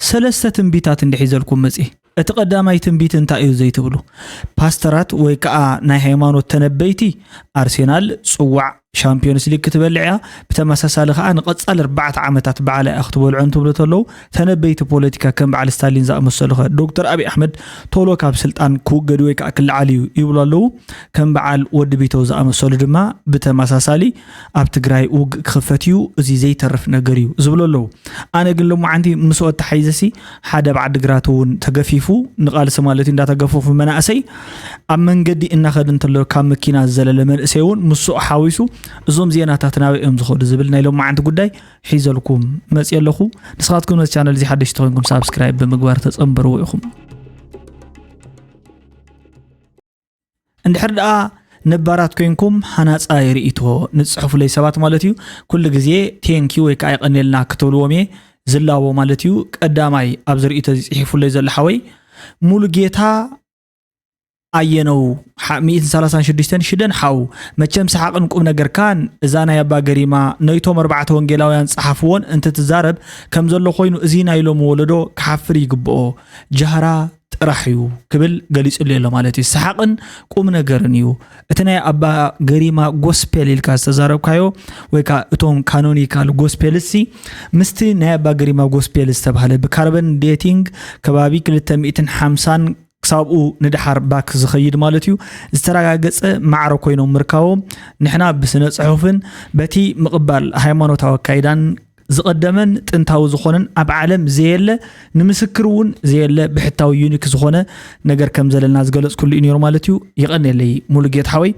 ሰለስተ ትንቢታት እንዲሒዘልኩም መጽእ። እቲ ቀዳማይ ትንቢት እንታይ እዩ ዘይትብሉ? ፓስተራት ወይ ከዓ ናይ ሃይማኖት ተነበይቲ ኣርሴናል ጽዋዕ ሻምፒዮንስ ሊግ ክትበልዕ እያ፣ ብተመሳሳሊ ከዓ ንቐጻሊ ኣርባዕተ ዓመታት ባዕላ እያ ክትበልዖ እንትብሉ ተለዉ፣ ተነበይቲ ፖለቲካ ከም በዓል ስታሊን ዝኣመሰሉ ኸ? ዶክተር ኣብይ ኣሕመድ ቶሎ ካብ ስልጣን ክውገድ ወይ ከዓ ክለዓል እዩ ይብሉ ኣለዉ። ከም በዓል ወዲ ቢተው ዝኣመሰሉ ድማ ብተመሳሳሊ ኣብ ትግራይ ውግእ ክኽፈት እዩ፣ እዚ ዘይተርፍ ነገር እዩ ዝብሉ ኣለዉ። ኣነ ግን ሎማዓንቲ ምስኦ ተሓይዘሲ ሓደ ኣብ ዓዲግራት እውን ተገፊፉ ንቓልሲ ማለት እዩ እንዳተገፈፉ መናእሰይ ኣብ መንገዲ እናኸደ እንተሎ ካብ መኪና ዝዘለለ መንእሰይ እውን ምስኦ ሓዊሱ እዞም ዜናታት ናበይ እዮም ዝኸዱ ዝብል ናይ ሎማዓንቲ ጉዳይ ሒዘልኩም መፅእ ኣለኹ። ንስኻትኩም ነዚ ቻነል እዚ ሓደሽቲ ኮይንኩም ሳብስክራይብ ብምግባር ተፀንበርዎ ኢኹም። እንድሕር ደኣ ነባራት ኮይንኩም ሃናጻይ ርእይቶ ንጽሕፉለይ ሰባት ማለት እዩ። ኩሉ ግዜ ቴንኪ ወይ ከዓ ይቐንየልና ክትብልዎም እየ ዝላቦ ማለት እዩ። ቀዳማይ ኣብዚ ርእይቶ እዚ ጽሒፉለይ ዘሎ ሓወይ ሙሉጌታ ኣየነው ሓ-፣ ሚእትን ሰላሳን ሽዱሽተን ሽደን ሓው፣ መቸም ሰሓቕን ቁም ነገርካን እዛ ናይ ኣባ ገሪማ ነይቶም ኣርባዕተ ወንጌላውያን ጸሓፍዎን እንትትዛረብ ከም ዘሎ ኮይኑ እዚ ናይ ሎሚ ወለዶ ክሓፍር ይግብኦ። ጃህራ ጥራሕ እዩ ክብል ገሊጹሉ ኣሎ ማለት እዩ። ሰሓቕን ቁም ነገርን እዩ። እቲ ናይ ኣባ ገሪማ ጎስፔል ኢልካ ዝተዛረብካዮ ወይ ከዓ እቶም ካኖኒካል ጎስፔልሲ ምስቲ ናይ ኣባ ገሪማ ጎስፔል ዝተባህለ ብካርበን ዴቲንግ ከባቢ ክልተ ሚእትን ሓምሳን ክሳብኡ ንድሓር ባክ ዝኸይድ ማለት እዩ ዝተረጋገጸ ማዕረ ኮይኖም ምርካቦም ንሕና ብስነ ጽሑፍን በቲ ምቕባል ሃይማኖታዊ ኣካይዳን ዝቐደመን ጥንታዊ ዝኾነን ኣብ ዓለም ዘየለ ንምስክር እውን ዘየለ ብሕታዊ ዩኒክ ዝኾነ ነገር ከም ዘለና ዝገለጽኩሉ እዩ ነይሩ ማለት እዩ። ይቐንየለይ ሙሉጌታ ሓወይ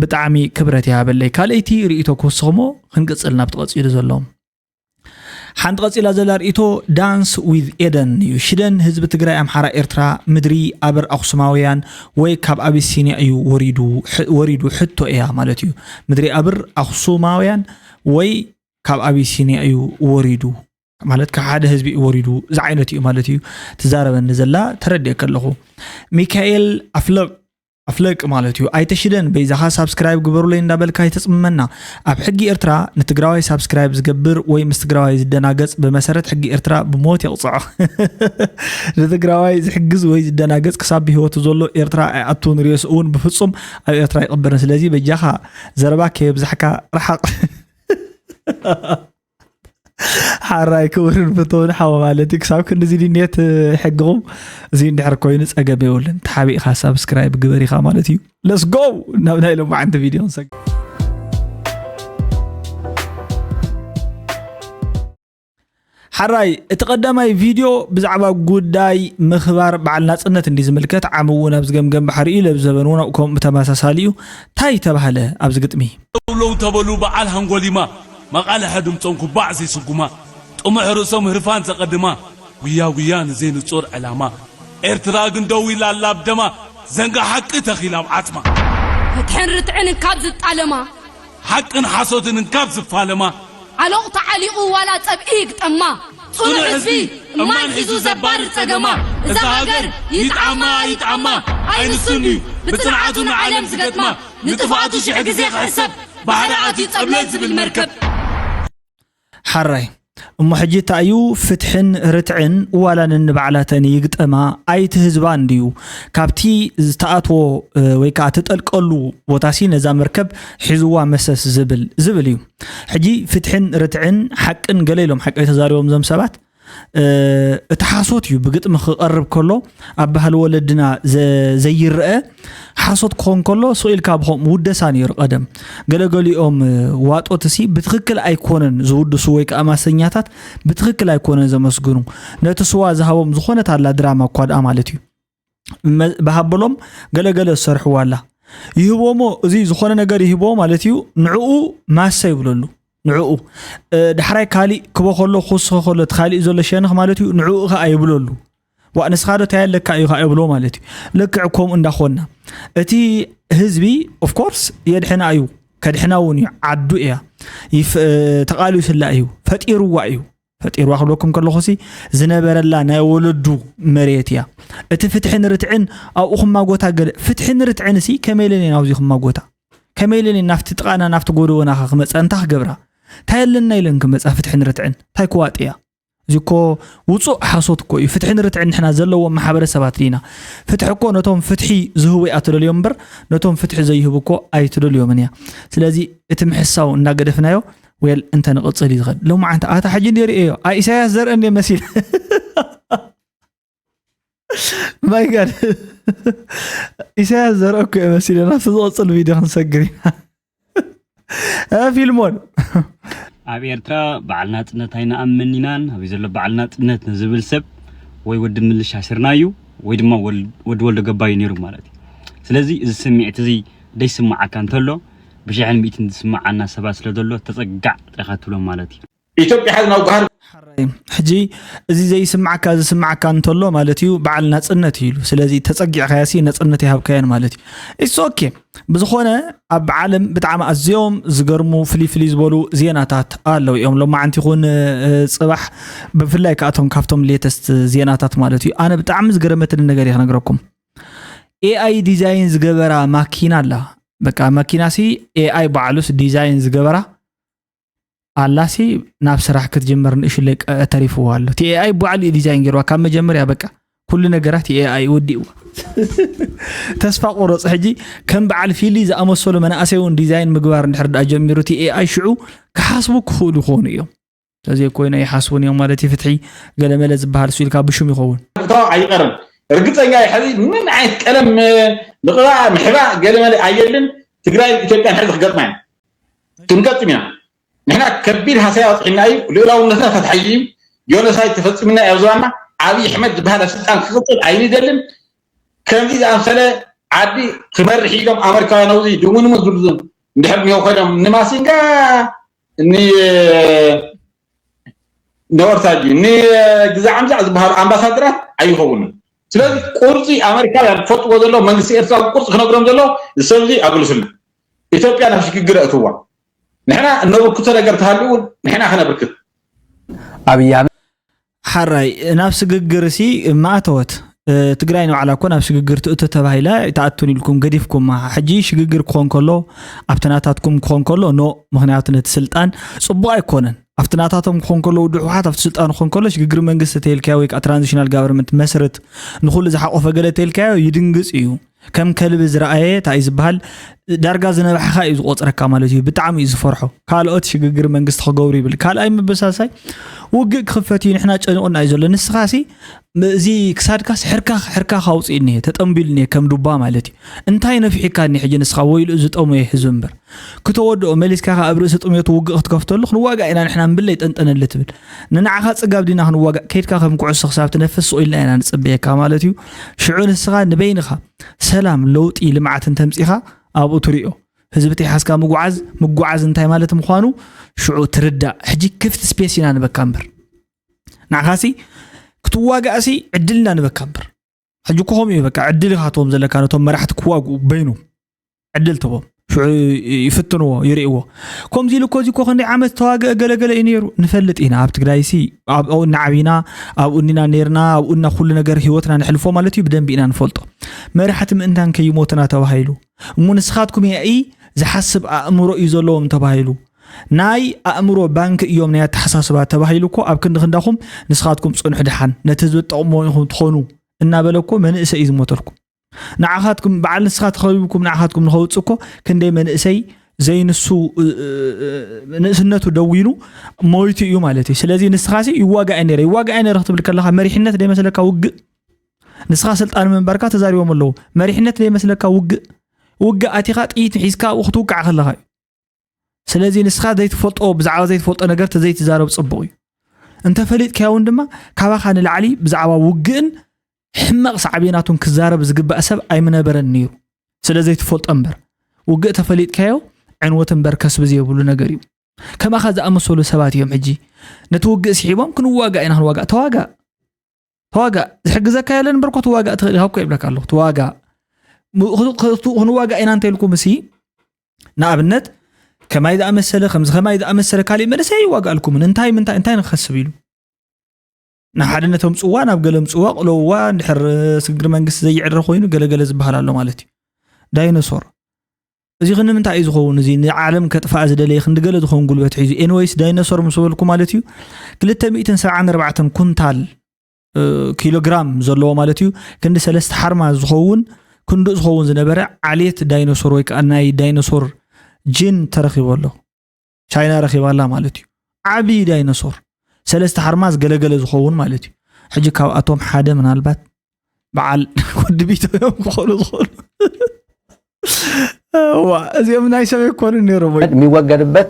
ብጣዕሚ ክብረት ይሃበለይ። ካልኣይቲ ርእይቶ ክውስኽሞ ክንቅጽል ናብቲ ቀጺሉ ዘሎ። ሓንቲ ቀጺላ ዘላ ርእይቶ ዳንስ ዊዝ ኤደን እዩ። ሽደን ህዝቢ ትግራይ ኣምሓራ ኤርትራ ምድሪ ኣብር ኣኽሱማውያን ወይ ካብ ኣቢሲንያ እዩ ወሪዱ ሕ-፣ ወሪዱ ሕቶ እያ ማለት እዩ። ምድሪ ኣብር ኣኽሱማውያን ወይ ካብ ኣቢሲንያ እዩ ወሪዱ ማለት ካብ ሓደ ህዝቢ እዩ ወሪዱ ዝዓይነት እዩ ማለት እዩ ትዛረበኒ ዘላ ተረዲኤ ከለኹ። ሚካኤል ኣፍለቅ ኣፍለቅ ማለት እዩ ኣይተሽደን በይዛኻ ሳብስክራይብ ግበሩለይ እንዳበልካ ኣይተፅምመና። ኣብ ሕጊ ኤርትራ ንትግራዋይ ሳብስክራይብ ዝገብር ወይ ምስ ትግራዋይ ዝደናገፅ ብመሰረት ሕጊ ኤርትራ ብሞት የቕፅዖ። ንትግራዋይ ዝሕግዝ ወይ ዝደናገፅ ክሳብ ብህይወቱ ዘሎ ኤርትራ ኣይኣቱን ሬስኡ እውን ብፍፁም ኣብ ኤርትራ ኣይቕበርን ስለዚ በጃኻ ዘረባ ከየብዛሕካ ርሓቕ። ሓራይ ክብርን ፍትውን ሓወ ማለት እዩ ክሳብ ክንድዚ ድንየት ሕግኹም እዚ እንድሕር ኮይኑ ፀገም የብሉን ተሓቢእካ ሳብስክራይብ ግበር ኢኻ ማለት እዩ። ለስ ጎ ናብ ናይ ሎማዓንቲ ቪድዮ ንሰግ ሓራይ እቲ ቀዳማይ ቪድዮ ብዛዕባ ጉዳይ ምኽባር በዓል ናፅነት እንዲ ዝምልከት ዓሚ እውን ኣብዚ ገምገም ባሕሪ እዩ ለብ ዘበን እውን ከምኡ ተመሳሳሊ እዩ እንታይ ተባህለ ኣብዚ ግጥሚ ለው ተበሉ በዓል ሃንጎሊማ መቓልሐ ድምፆም ኩባዕ ዘይስጉማ ጥሙሕ ርእሶም ህርፋን ዘቐድማ ጉያ ጉያ ንዘይንፁር ዕላማ ኤርትራ ግን ደው ኢላ ኣላ ኣብ ደማ ዘንጋ ሓቂ ተኺላ ኣብ ዓፅማ ፍትሕን ርትዕን እንካብ ዝጣለማ ሓቅን ሓሶትን እንካብ ዝፋለማ ዓሎቕ ተዓሊቑ ዋላ ጸብኢ ይግጠማ ጽኑዕ ህዝቢ እማን ሒዙ ዘባርር ጸገማ እዛ ሃገር ይጥዓማ ይጥዓማ ኣይንሱን እዩ ብጽንዓቱ ንዓለም ዝገጥማ ንጥፍኣቱ ሽሕ ግዜ ክሕሰብ ባሕሪ ኣትዩ ጸብለል ዝብል መርከብ ሓራይ እሞ ሕጂ እንታይ እዩ ፍትሕን ርትዕን ዋላ ነንባዕላተን ይግጠማ ኣይቲ ህዝባ እንድዩ ካብቲ ዝተኣትዎ ወይ ከዓ ትጠልቀሉ ቦታሲ ነዛ መርከብ ሒዝዋ መሰስ ዝብል ዝብል እዩ ሕጂ ፍትሕን ርትዕን ሓቅን ገለ ኢሎም ሓቂ ተዛሪቦም ዞም ሰባት እቲ ሓሶት እዩ ብግጥሚ ክቐርብ ከሎ ኣብ ባህሊ ወለድና ዘይረአ ሓሶት ክኾን ከሎ ስቕ ኢልካ ብኸምኡ ውደሳ ነይሩ ቀደም ገለገሊኦም ዋጦትሲ ብትኽክል ኣይኮነን ዝውድሱ ወይ ከዓ ማሰኛታት ብትኽክል ኣይኮነን ዘመስግኑ ነቲ ስዋ ዝሃቦም ዝኾነት ኣላ ድራማ እኳ ደኣ ማለት እዩ ብሃበሎም ገለገለ ዝሰርሕዋ ኣላ ይህቦሞ እዚ ዝኾነ ነገር ይህቦ ማለት እዩ ንዕኡ ማሰ ይብለሉ ንዕኡ ዳሕራይ ካሊእ ክቦ ከሎ ክውስኸ ከሎ እቲ ካሊእ ዘሎ ሸነኽ ማለት እዩ ንዕኡ ኸዓ ይብለሉ ዋእ ንስኻ ዶ እንታይ ኣለካ እዩ ኸዓ ይብሎ ማለት እዩ ልክዕ ከምኡ እንዳኾንና እቲ ህዝቢ ኦፍኮርስ የድሕና እዩ ከድሕና እውን እዩ ዓዱ እያ ተቓልስላ እዩ ፈጢርዋ እዩ ፈጢርዋ ክብለኩም ከለኹሲ ዝነበረላ ናይ ወለዱ መሬት እያ እቲ ፍትሕን ርትዕን ኣብኡ ክማጎታ ገለ ፍትሕን ርትዕን ሲ ከመይ ኢለን እየን ኣብዚ ክማጎታ ከመይ ኢለን እየን ናብቲ ጥቓና ናብቲ ጎደቦና ኸ ክመፃ እንታይ ክገብራ እንታይ ኣለና ኢለን ክመፃ ፍትሕን ርትዕን እንታይ ክዋጥያ እዚ እኮ ውፁእ ሓሶት እኮ እዩ። ፍትሕን ርትዕን ንሕና ዘለዎም ማሕበረሰባት ዲና? ፍትሒ እኮ ነቶም ፍትሒ ዝህቡ እያ ትደልዮም እምበር ነቶም ፍትሒ ዘይህቡ እኮ ኣይትደልዮምን እያ። ስለዚ እቲ ምሕሳው እናገደፍናዮ ወል እንተ ንቕፅል እዩ ዝኸድ። ሎማዓንቲ ኣታ ሕጂ እንደ ርእዮ፣ ኣ፣ ኢሳያስ ዘርአ እንደ መሲል። ማይ ጋድ። ኢሳያስ ዘርአ እኮ እየ መሲለና። ኣብቲ ዝቕፅል ቪድዮ ክንሰግር ኢና። እ፣ ፊልሞን። ኣብ ኤርትራ በዓል ናጽነት ኣይንኣምን ኢናን፣ ኣበይ ዘሎ በዓል ናጽነት ንዝብል ሰብ ወይ ወዲ ምልሻ ስርናዩ ወይ ድማ ወል-፣ ወዲ ወልደ ገባዩ ነይሩ ማለት እዩ። ስለዚ እዚ ስምዒት እዚ ደይስምዓካ እንተሎ፣ ብሽሕን ሚእትን ዝስምዓና ሰባት ስለ ዘሎ፣ ተጸጋዕ ጥራይ ኢኻ ትብሎም ማለት እዩ። ኢትዮጵያ ሕዚ ናብ ጓህር ሓራይ። ሕጂ እዚ ዘይስምዓካ ዝስምዓካ እንተሎ ማለት እዩ በዓል ናጽነት እዩ ኢሉ። ስለዚ ተጸጊዕካያሲ ነጽነት ይሃብካያን ማለት እዩ። ኢትስ ኦኬ። ብዝኾነ ኣብ ዓለም ብጣዕሚ ኣዝዮም ዝገርሙ ፍልይ ፍልይ ዝበሉ ዜናታት ኣለዉ እዮም። ሎማዓንቲ ይኹን፣ እ፣ ጽባሕ ብፍላይ ከኣቶም ካብቶም ሌተስት ዜናታት ማለት እዩ። ኣነ ብጣዕሚ ዝገረመትኒ ነገር እየ ክነግረኩም። ኤ ኣይ ዲዛይን ዝገበራ ማኪና ኣላ። በቃ ማኪናሲ ኤ ኣይ ባዕሉስ ዲዛይን ዝገበራ ኣላሲ ናብ ስራሕ ክትጅምር ንእሽለይ ቀ-፣ ተሪፍዋ ኣሎ። እቲ ኤ ኣይ ባዕሉ እዩ ዲዛይን ገይርዋ ካብ መጀመርያ። በቃ ኩሉ ነገራት ኤ ኣይ ወዲእዋ። ተስፋ ቆረጽ። ሕጂ ከም በዓል ፊሊ ዝኣመሰሉ መናእሰይ እውን ዲዛይን ምግባር እንድሕር ደኣ ጀሚሩ እቲ ኤ ኣይ ሽዑ ክሓስቡ ክኽእሉ ይኾኑ እዮም። ተዘይኮይኑ ኣይሓስቡን እዮም ማለት እዩ። ፍትሒ ገለመለ ዝበሃል እሱ ኢልካ ብሽም ይኸውን። እቶ ኣይቀርም። ርግጸኛ እየ፣ ሕዚ ምን ዓይነት ቀለም ምቕባእ ምሕባእ ገለመለ ኣየልን። ትግራይን ኢትዮጵያን ሕዚ ክገጥማ እየን። ክንገጥም ኢና። ንሕና ከቢድ ሃሰያ በፂሕና እዩ። ልኡላውነትና ተታሒዙ እዩ። ጆኖሳይድ ተፈፂምና እዩ ኣብ ዝባና። ኣብይ ኣሕመድ ዝበሃል ኣብ ስልጣን ክቕፅል ኣይንደልን። ከምዚ ዝኣምሰለ ዓዲ ክመርሕ ኢሎም ኣመሪካውያን ኣብዚ ድሙንሙን ዝብሉ እንድሕር እኒሆ ኮይኖም ንማሲንጋ፣ ን-፣ ንወርታጂ፣ ንግዛዕ ምዛዕ ዝበሃሉ ኣምባሳደራት ኣይኸውኑን። ስለዚ ቁርፂ ኣመሪካውያን ክፈልጥዎ ዘለዎ፣ መንግስቲ ኤርትራ ቁርፂ ክነግሮም ዘለዎ፣ እዚ ሰብ እዚ ኣግልስሉ። ኢትዮጵያ ናብ ሽግግር ኣእትዋ። ንሕና እነብርክቶ ነገር ተሃልዩ እውን ንሕና ከነብርክት። ኣብይ ኣሕመድ ሓራይ ናብ ስግግር ሲ ማእተወት። እ፣ ትግራይ ንባዕላ እኮ ናብ ሽግግር ትእቱ ተባሂላ ኣይትኣቱን ኢልኩም ገዲፍኩማ። ሕጂ ሽግግር ክኾን ከሎ ኣብቲ ናታትኩም ክኾን ከሎ ኖ፣ ምኽንያቱ ነቲ ስልጣን ጽቡቕ ኣይኮነን። ኣብቲ ናታቶም ክኾን ከሎ ውድብ ህወሓት ኣብቲ ስልጣን ክኾን ከሎ ሽግግር መንግስቲ ተይልካዮ ወይ ከዓ ትራንዚሽናል ጋቨርንመንት መስርት ንኹሉ ዝሓቆፈ ገለ ተይልካዮ ይድንግጽ እዩ። ከም ከልቢ ዝረኣየ እንታይ እዩ ዝበሃል፣ ዳርጋ ዝነባሕኻ እዩ ዝቆፅረካ ማለት እዩ። ብጣዕሚ እዩ ዝፈርሖ። ካልኦት ሽግግር መንግስቲ ክገብሩ ይብል። ካልኣይ ምብሳሳይ ውግእ ክኽፈት እዩ፣ ንሕና ጨኒቑና እዩ ዘሎ። ንስኻሲ እዚ ክሳድካስ ሕርካኽ፣ ሕርካኽ ኣውፅእ እኒሄ፣ ተጠምቢሉ እኒሄ ከም ዱባ ማለት እዩ። እንታይ ነፊሕካ እኒሄ ሕጂ ንስኻ ወይልኡ ዝጠሙየ ህዝቢ እምበር። ክተወድኦ መሊስካ ከኣ ኣብ ርእሲ ጥሜቱ ውግእ ክትከፍተሉ ክንዋጋእ ኢና ንሕና እምብል ለይጠንጠነሉ ትብል። ንንዓኻ ጽጋብ ዲና ክንዋጋእ ከይድካ ከም ኩዕሶ ክሳብ ትነፍስ ስቕ ኢልና ኢና ንጽበየካ ማለት እዩ። ሽዑ ንስኻ ንበይንኻ ሰላም፣ ለውጢ፣ ልምዓት እንተምጺኻ ኣብኡ ትሪኦ። ህዝቢ ተይሓዝካ ምጉዓዝ፣ ምጉዓዝ እንታይ ማለት ምዃኑ ሽዑ ትርዳእ። ሕጂ ክፍቲ ስፔስ ኢና ንበካ እምበር። ንዓኻሲ ክትዋጋእሲ ዕድል ኢና ንበካ እምበር። ሕጂ እኮ ከምኡ እዩ በቃ፣ ዕድል ኢኻ ትቦም ዘለካ ነቶም መራሕቲ ክዋግኡ በይኑ። ዕድል ትቦም። ሽዑ ይፍትንዎ፣ ይርእይዎ። ከምዚ ኢሉ እኮ እዚ እኮ ክንደይ ዓመት ተዋገአ ገለገለ እዩ ነይሩ። ንፈልጥ ኢና ኣብ ትግራይሲ፣ ኣብኡ እናዓቢና፣ ኣብኡ እኒና ነይርና፣ ኣብኡ እና ኩሉ ነገር ህይወትና ነሕልፎ ማለት እዩ፣ ብደንቢ ኢና ንፈልጦ። መራሕቲ ምእንታን ከይሞትና ተባሂሉ። እሞ ንስኻትኩም ያኢ ዝሓስብ ኣእምሮ እዩ ዘለዎም ተባሂሉ። ናይ ኣእምሮ ባንክ እዮም ናይ ኣተሓሳስባ ተባሂሉ እኮ ኣብ ክንዲ ክንዳኹም ንስኻትኩም ጽንሑ ድሓን፣ ነቲ ህዝቢ ትጠቕሞ ኢኹም ትኾኑ እናበለ እኮ መንእሰይ እዩ ዝሞተልኩም። ንዓኻትኩም በዓል ንስኻ ተኸቢብኩም ንዓኻትኩም ንኸውጽእ እኮ ክንደይ መንእሰይ ዘይንሱ፣ እ፣ እ፣ እ፣ ንእስነቱ ደዊኑ ሞይቱ እዩ ማለት እዩ። ስለዚ ንስኻሲ ይዋጋእ ነይረ፣ ይዋጋእ ነይረ ክትብል ከለኻ መሪሕነት ደይመስለካ ውግእ? ንስኻ ስልጣን ምንባርካ ተዛሪቦም ኣለዉ። መሪሕነት ደይመስለካ ውግእ? ውግእ ኣቲኻ ጥይት ሒዝካ ኣብኡ ክትውቃዕ ከለኻ እዩ። ስለዚ ንስኻ ዘይትፈልጦ፣ ብዛዕባ ዘይትፈልጦ ነገር ተዘይትዛረብ ጽቡቕ እዩ። እንተፈሊጥካዮ እውን ድማ ካባኻ ንላዕሊ ብዛዕባ ውግእን ሕመቕ ሳዕቤናቱን ክዛረብ ዝግባእ ሰብ ኣይምነበረን ነይሩ። ስለ ዘይትፈልጦ እምበር። ውግእ ተፈሊጥካዮ ዕንወት እምበር ከስቢ ዘየብሉ ነገር እዩ። ከማኻ ዝኣመሰሉ ሰባት እዮም ሕጂ ነቲ ውግእ ስሒቦም ክንዋጋእ ኢና ክንዋጋእ። ተዋጋእ። ተዋጋእ። ዝሕግዘካ የለን እምበር እኮ ትዋጋእ ትኽእል ኢኻ እኮ ይብለካ ኣለኹ። ተዋጋእ። ም-፣ ኽ-፣ ኽ-፣ ክንዋጋእ ኢና እንተ ኢልኩም እሲ፣ ንኣብነት፣ ከማይ ዝኣመሰለ፣ ከምዚ ከማይ ዝኣመሰለ ካሊእ መንእሰይ ኣይዋጋእልኩምን። እንታይ፣ ምንታይ፣ እንታይ ንኸስብ ኢሉ? ንሓድነት ኣምጽዋ፣ ናብ ገለ ኣምጽዋ፣ ቅለውዋ፣ እንድሕር ስግግር መንግስቲ ዘይዕረ ኮይኑ ገለ ገለ ዝበሃል ኣሎ ማለት እዩ። ዳይኖሶር። እዚ ክንምንታይ እዩ ዝኸውን? እዚ ንዓለም ከጥፋእ ዝደለየ ክንዲ ገለ ዝኸውን ጉልበት ሒዙ። ኤንወይስ ዳይኖሶር ምስ በልኩ ማለት እዩ ክልተ ሚእትን ሰብዓን ኣርባዕተን ኩንታል ኪሎግራም ዘለዎ ማለት እዩ። ክንዲ ሰለስተ ሓርማ ዝኸውን ክንዱ ዝኸውን ዝነበረ ዓሌት ዳይኖሶር ወይ ከዓ ናይ ዳይኖሶር ጅን ተረኪቡ ኣሎ። ቻይና ረኪባላ ማለት እዩ። ዓብዪ ዳይኖሶር ሰለስተ ሓርማ ዝገለገለ ዝኸውን ማለት እዩ። ሕጂ ካብኣቶም ሓደ ምናልባት በዓል ወዲ ቢቶ እዮም ክኾኑ ዝኽእሉ። እዋ እዚኦም ናይ ሰብ ኣይኮኑ ነይሮም ወይ? የሚወገድበት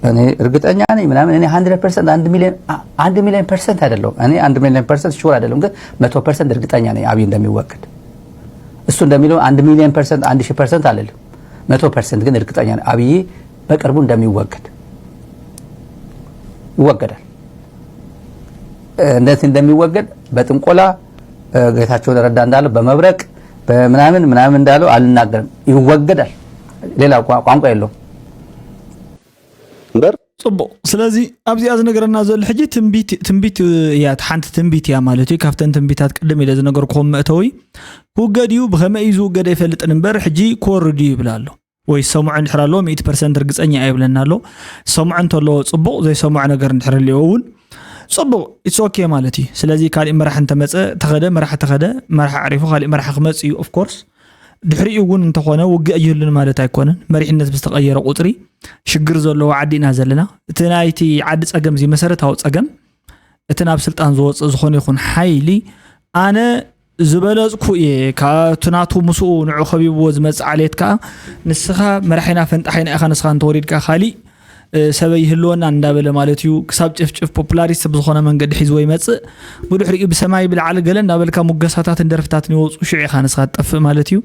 እኔ እርግጠኛ ነኝ ምናምን እኔ ሀንድረድ ፐርሰንት አንድ ሚሊዮን አንድ ሚሊዮን ፐርሰንት አይደለሁም። እኔ አንድ ሚሊዮን ፐርሰንት ሹር አይደለሁም፣ ግን መቶ ፐርሰንት እርግጠኛ ነኝ አብይ እንደሚወገድ። እሱ እንደሚለው አንድ ሚሊዮን ፐርሰንት አንድ ሺህ ፐርሰንት አልልም፣ መቶ ፐርሰንት ግን እርግጠኛ ነኝ አብይ በቅርቡ እንደሚወገድ ይወገዳል። እንዴት እንደሚወገድ በጥንቆላ ጌታቸው ረዳ እንዳለው በመብረቅ በምናምን ምናምን እንዳለው አልናገርም። ይወገዳል። ሌላ ቋንቋ የለውም። እምበር ፅቡቕ። ስለዚ ኣብዚኣ ዝነገረና ዘሎ ሕጂ ትንቢት ትንቢት እያ፣ ሓንቲ ትንቢት እያ ማለት እዩ። ካብተን ትንቢታት ቅድም ኢለ ዝነገርኩኹም መእተዊ ክውገድ እዩ። ብኸመይ እዩ ዝውገድ ኣይፈልጥን እምበር ሕጂ ክወርድ እዩ ይብል ኣሎ። ወይ ዝሰምዖ እንድሕር ኣለዎ ሚእቲ ፐርሰንት ርግፀኛ እየ ይብለና ኣሎ። ዝሰምዖ እንተለዎ ፅቡቕ፣ ዘይሰምዖ ነገር እንድሕር ኣለዎ እውን ፅቡቕ፣ ኢትስ ኦኬ ማለት እዩ። ስለዚ ካሊእ መራሕ እንተመፀ ተኸደ፣ መራሕ ተኸደ፣ መራሕ ኣዕሪፉ ካሊእ መራሕ ክመፅ እዩ። ኦፍኮርስ ድሕሪኡ እውን እንተኾነ ውግእ ኣይህሉን ማለት ኣይኮነን። መሪሕነት ብዝተቐየረ ቁፅሪ ሽግር ዘለዎ ዓዲ ኢና ዘለና። እቲ ናይቲ ዓዲ ፀገም እዚ መሰረታዊ ፀገም እቲ ናብ ስልጣን ዝወፅእ ዝኾነ ይኹን ሓይሊ ኣነ ዝበለፅኩ እየ ካብቲ ናቱ ምስኡ ንዑ ከቢብዎ ዝመፅእ ዓሌት ከዓ ንስኻ መራሒና ፈንጣሒና ኢኻ ንስኻ እንተወሪድካ ካሊእ ሰበይ ይህልወና እንዳበለ ማለት እዩ። ክሳብ ጭፍጭፍ ፖፑላሪስት ብዝኾነ መንገዲ ሒዝዎ ይመፅእ። ብድሕሪኡ ብሰማይ ብላዕሊ ገለ እንዳበልካ ሙገሳታትን ደርፍታትን ይወፁ ሽዑ ኢኻ ንስኻ ትጠፍእ ማለት እዩ።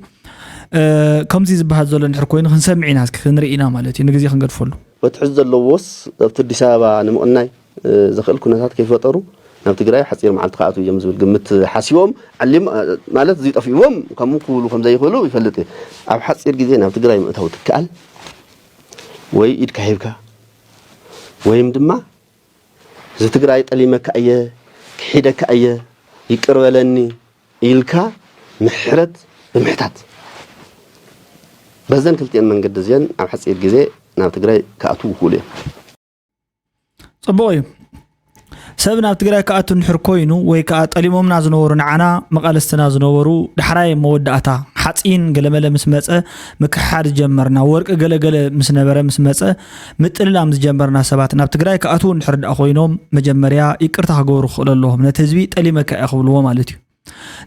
ከምዚ ዝበሃል ዘሎ እንድሕር ኮይኑ ክንሰምዕ ኢና፣ እስኪ ክንርኢ ኢና ማለት እዩ። ንግዜ ክንገድፈሉ። በትሕዚ ዘለዎስ ኣብቲ ኣዲስ ኣበባ ንምቕናይ ዘኽእል ኩነታት ከይፈጠሩ ናብ ትግራይ ሓፂር መዓልቲ ክኣትዉ እዮም ዝብል ግምት ሓሲቦም ዓሊም ማለት እዚ ጠፊእዎም ከምኡ ክብሉ ከም ዘይኽእሉ ይፈልጥ እየ። ኣብ ሓፂር ግዜ ናብ ትግራይ ምእታው ትከኣል ወይ ኢድካ ሂብካ ወይም ድማ እዚ ትግራይ ጠሊመካ እየ ክሒደካ እየ ይቅር በለኒ ኢልካ ምሕረት ብምሕታት በዘን ክልቲኤን መንገዲ እዚአን ኣብ ሓፂር ግዜ ናብ ትግራይ ክኣትዉ ይኽእሉ እዮም። ፅቡቕ እዩ። ሰብ ናብ ትግራይ ክኣቱ እንድሕር ኮይኑ ወይ ከዓ ጠሊሞምና ዝነበሩ ንዓና መቓልስትና ዝነበሩ ዳሕራይ መወዳእታ ሓፂን ገለመለ ምስ መፀ ምክሕሓድ ዝጀመርና ወርቂ ገለገለ ምስ ነበረ ምስ መፀ ምጥልላም ዝጀመርና ሰባት ናብ ትግራይ ክኣትዉ እንድሕር ደኣ ኮይኖም መጀመርያ ይቅርታ ክገብሩ ክኽእሉ ኣለዎም። ነቲ ህዝቢ ጠሊመካ እየ ክብልዎ ማለት እዩ።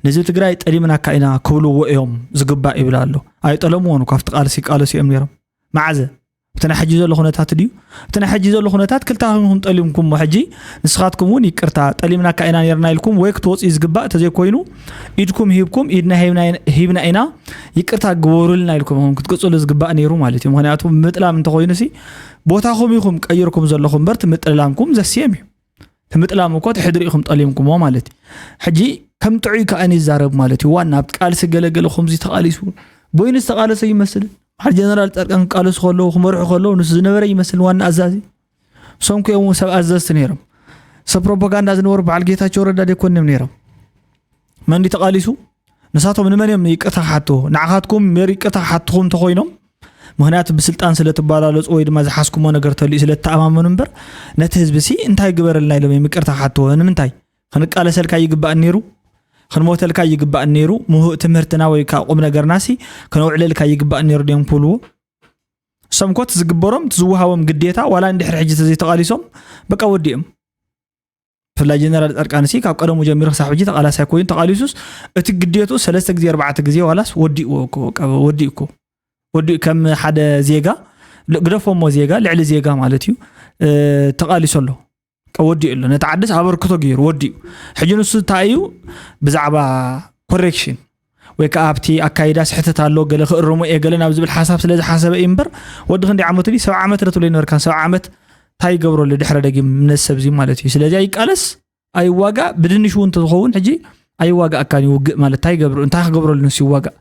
ንህዝቢ ትግራይ ጠሊምናካ ኢና ክብልዎ እዮም ዝግባእ ይብል ኣሎ። ኣይጠለምዎን እኮ ኣብቲ ቃልሲ ይቃለሱ እዮም ነይሮም። መዓዘ? እቲ ናይ ሕጂ ዘሎ ኩነታት ድዩ? እቲ ናይ ሕጂ ዘሎ ኩነታት ክልታኹም ኢኹም ጠሊምኩሞ። ሕጂ ንስኻትኩም እውን ይቅርታ ጠሊምናካ ኢና ነርና ኢልኩም ወይ ክትወፁ እዩ ዝግባእ። ተዘይኮይኑ ኢድኩም ሂብኩም ኢድና ሂብና ኢና ይቅርታ ግበሩልና ኢልኩም ኢኹም ክትቅፅሉ ዝግባእ ነይሩ ማለት እዩ። ምክንያቱ ምጥላም እንተኮይኑ ሲ ቦታኹም ኢኹም ቀይርኩም ዘለኹም እምበር እቲ ምጥልላምኩም ዘስየም እዩ። እቲ ምጥላም እኮ እቲ ሕድሪ ኢኹም ጠሊምኩሞ ማለት እዩ። ሕጂ ከም ጥዑይ ከኣ ይዛረብ ማለት እዩ። ዋና ኣብቲ ቃልሲ ገለገለ ከምዚ ተቃሊሱ በይኑ ዝተቃለሰ ይመስል። በዓል ጀነራል ፃድቃን ክቃለሱ ከለዉ ክመርሑ ከለዉ ንሱ ዝነበረ ይመስል ዋና ኣዛዚ። እሶም ኮ እዮም ሰብ ኣዘዝቲ ነይሮም። ሰብ ፕሮፓጋንዳ ዝነበሩ በዓል ጌታቸው ረዳ ደይኮንም ነይሮም። መን ድዩ ተቃሊሱ? ንሳቶም ንመን እዮም ይቅርታ ክሓትዎ? ንዓኻትኩም ሜር ይቅርታ ክሓትኹም እንተኮይኖም ምክንያቱ ብስልጣን ስለ ትባላለፁ ወይ ድማ ዝሓዝኩሞ ነገር ተልዩ ስለ ትተኣማመኑ እምበር ነቲ ህዝቢ ሲ እንታይ ግበረልና ኢሎም እዮም ይቅርታ ክሓትዎ? ንምንታይ? ክንቃለሰልካ ይግባእ ነይሩ? ክንሞተልካ ይግባእ ነይሩ? ምሁእ ትምህርትና ወይ ከዓ ቁም ነገርና ሲ ከነውዕለልካ ይግባእ ነይሩ ድዮም ክብልዎ? እሶም ኮ እቲ ዝግበሮም እቲ ዝወሃቦም ግዴታ ዋላ እንድሕር ሕጂ ተዘይተቃሊሶም በቃ ወዲኦም። ብፍላይ ጀነራል ፃድቃን ሲ ካብ ቀደሙ ጀሚሩ ክሳብ ሕጂ ተቃላሳይ ኮይኑ ተቃሊሱስ እቲ ግዴቱ ሰለስተ ግዜ ኣርባዕተ ግዜ ዋላስ ወዲእዎ እኮ በቃ ወዲኡ እኮ ወዲኡ ከም ሓደ ዜጋ ል- ግደፎሞ ዜጋ ልዕሊ ዜጋ ማለት እዩ እ፣ ተቃሊሱ ኣሎ። በቃ ወዲኡ ኣሎ። ነቲ ዓድስ ኣበርክቶ ገይሩ ወዲኡ። ሕጂ ንሱ እንታይ እዩ ብዛዕባ ኮሬክሽን ወይ ከዓ ኣብቲ ኣካይዳ ስሕተት ኣሎ ገለ ክእርሞ እየ ገለ ናብ ዝብል ሓሳብ ስለ ዝሓሰበ እዩ እምበር ወዲ ክንደይ ዓመቱ ድዩ? ሰብዓ ዓመት ዶ ትብሎ ይነበርካን ሰብዓ ዓመት እንታይ ይገብረሉ ድሕረ ደጊም ነዚ ሰብ እዚ ማለት እዩ። ስለዚ ኣይቃለስ ኣይዋጋእ ብድንሽ እውን እንተዝኸውን ሕጂ ኣይዋጋእካን እዩ ውግእ ማለት እንታይ ይገብር እንታይ ክገብረሉ ንሱ ይዋጋእ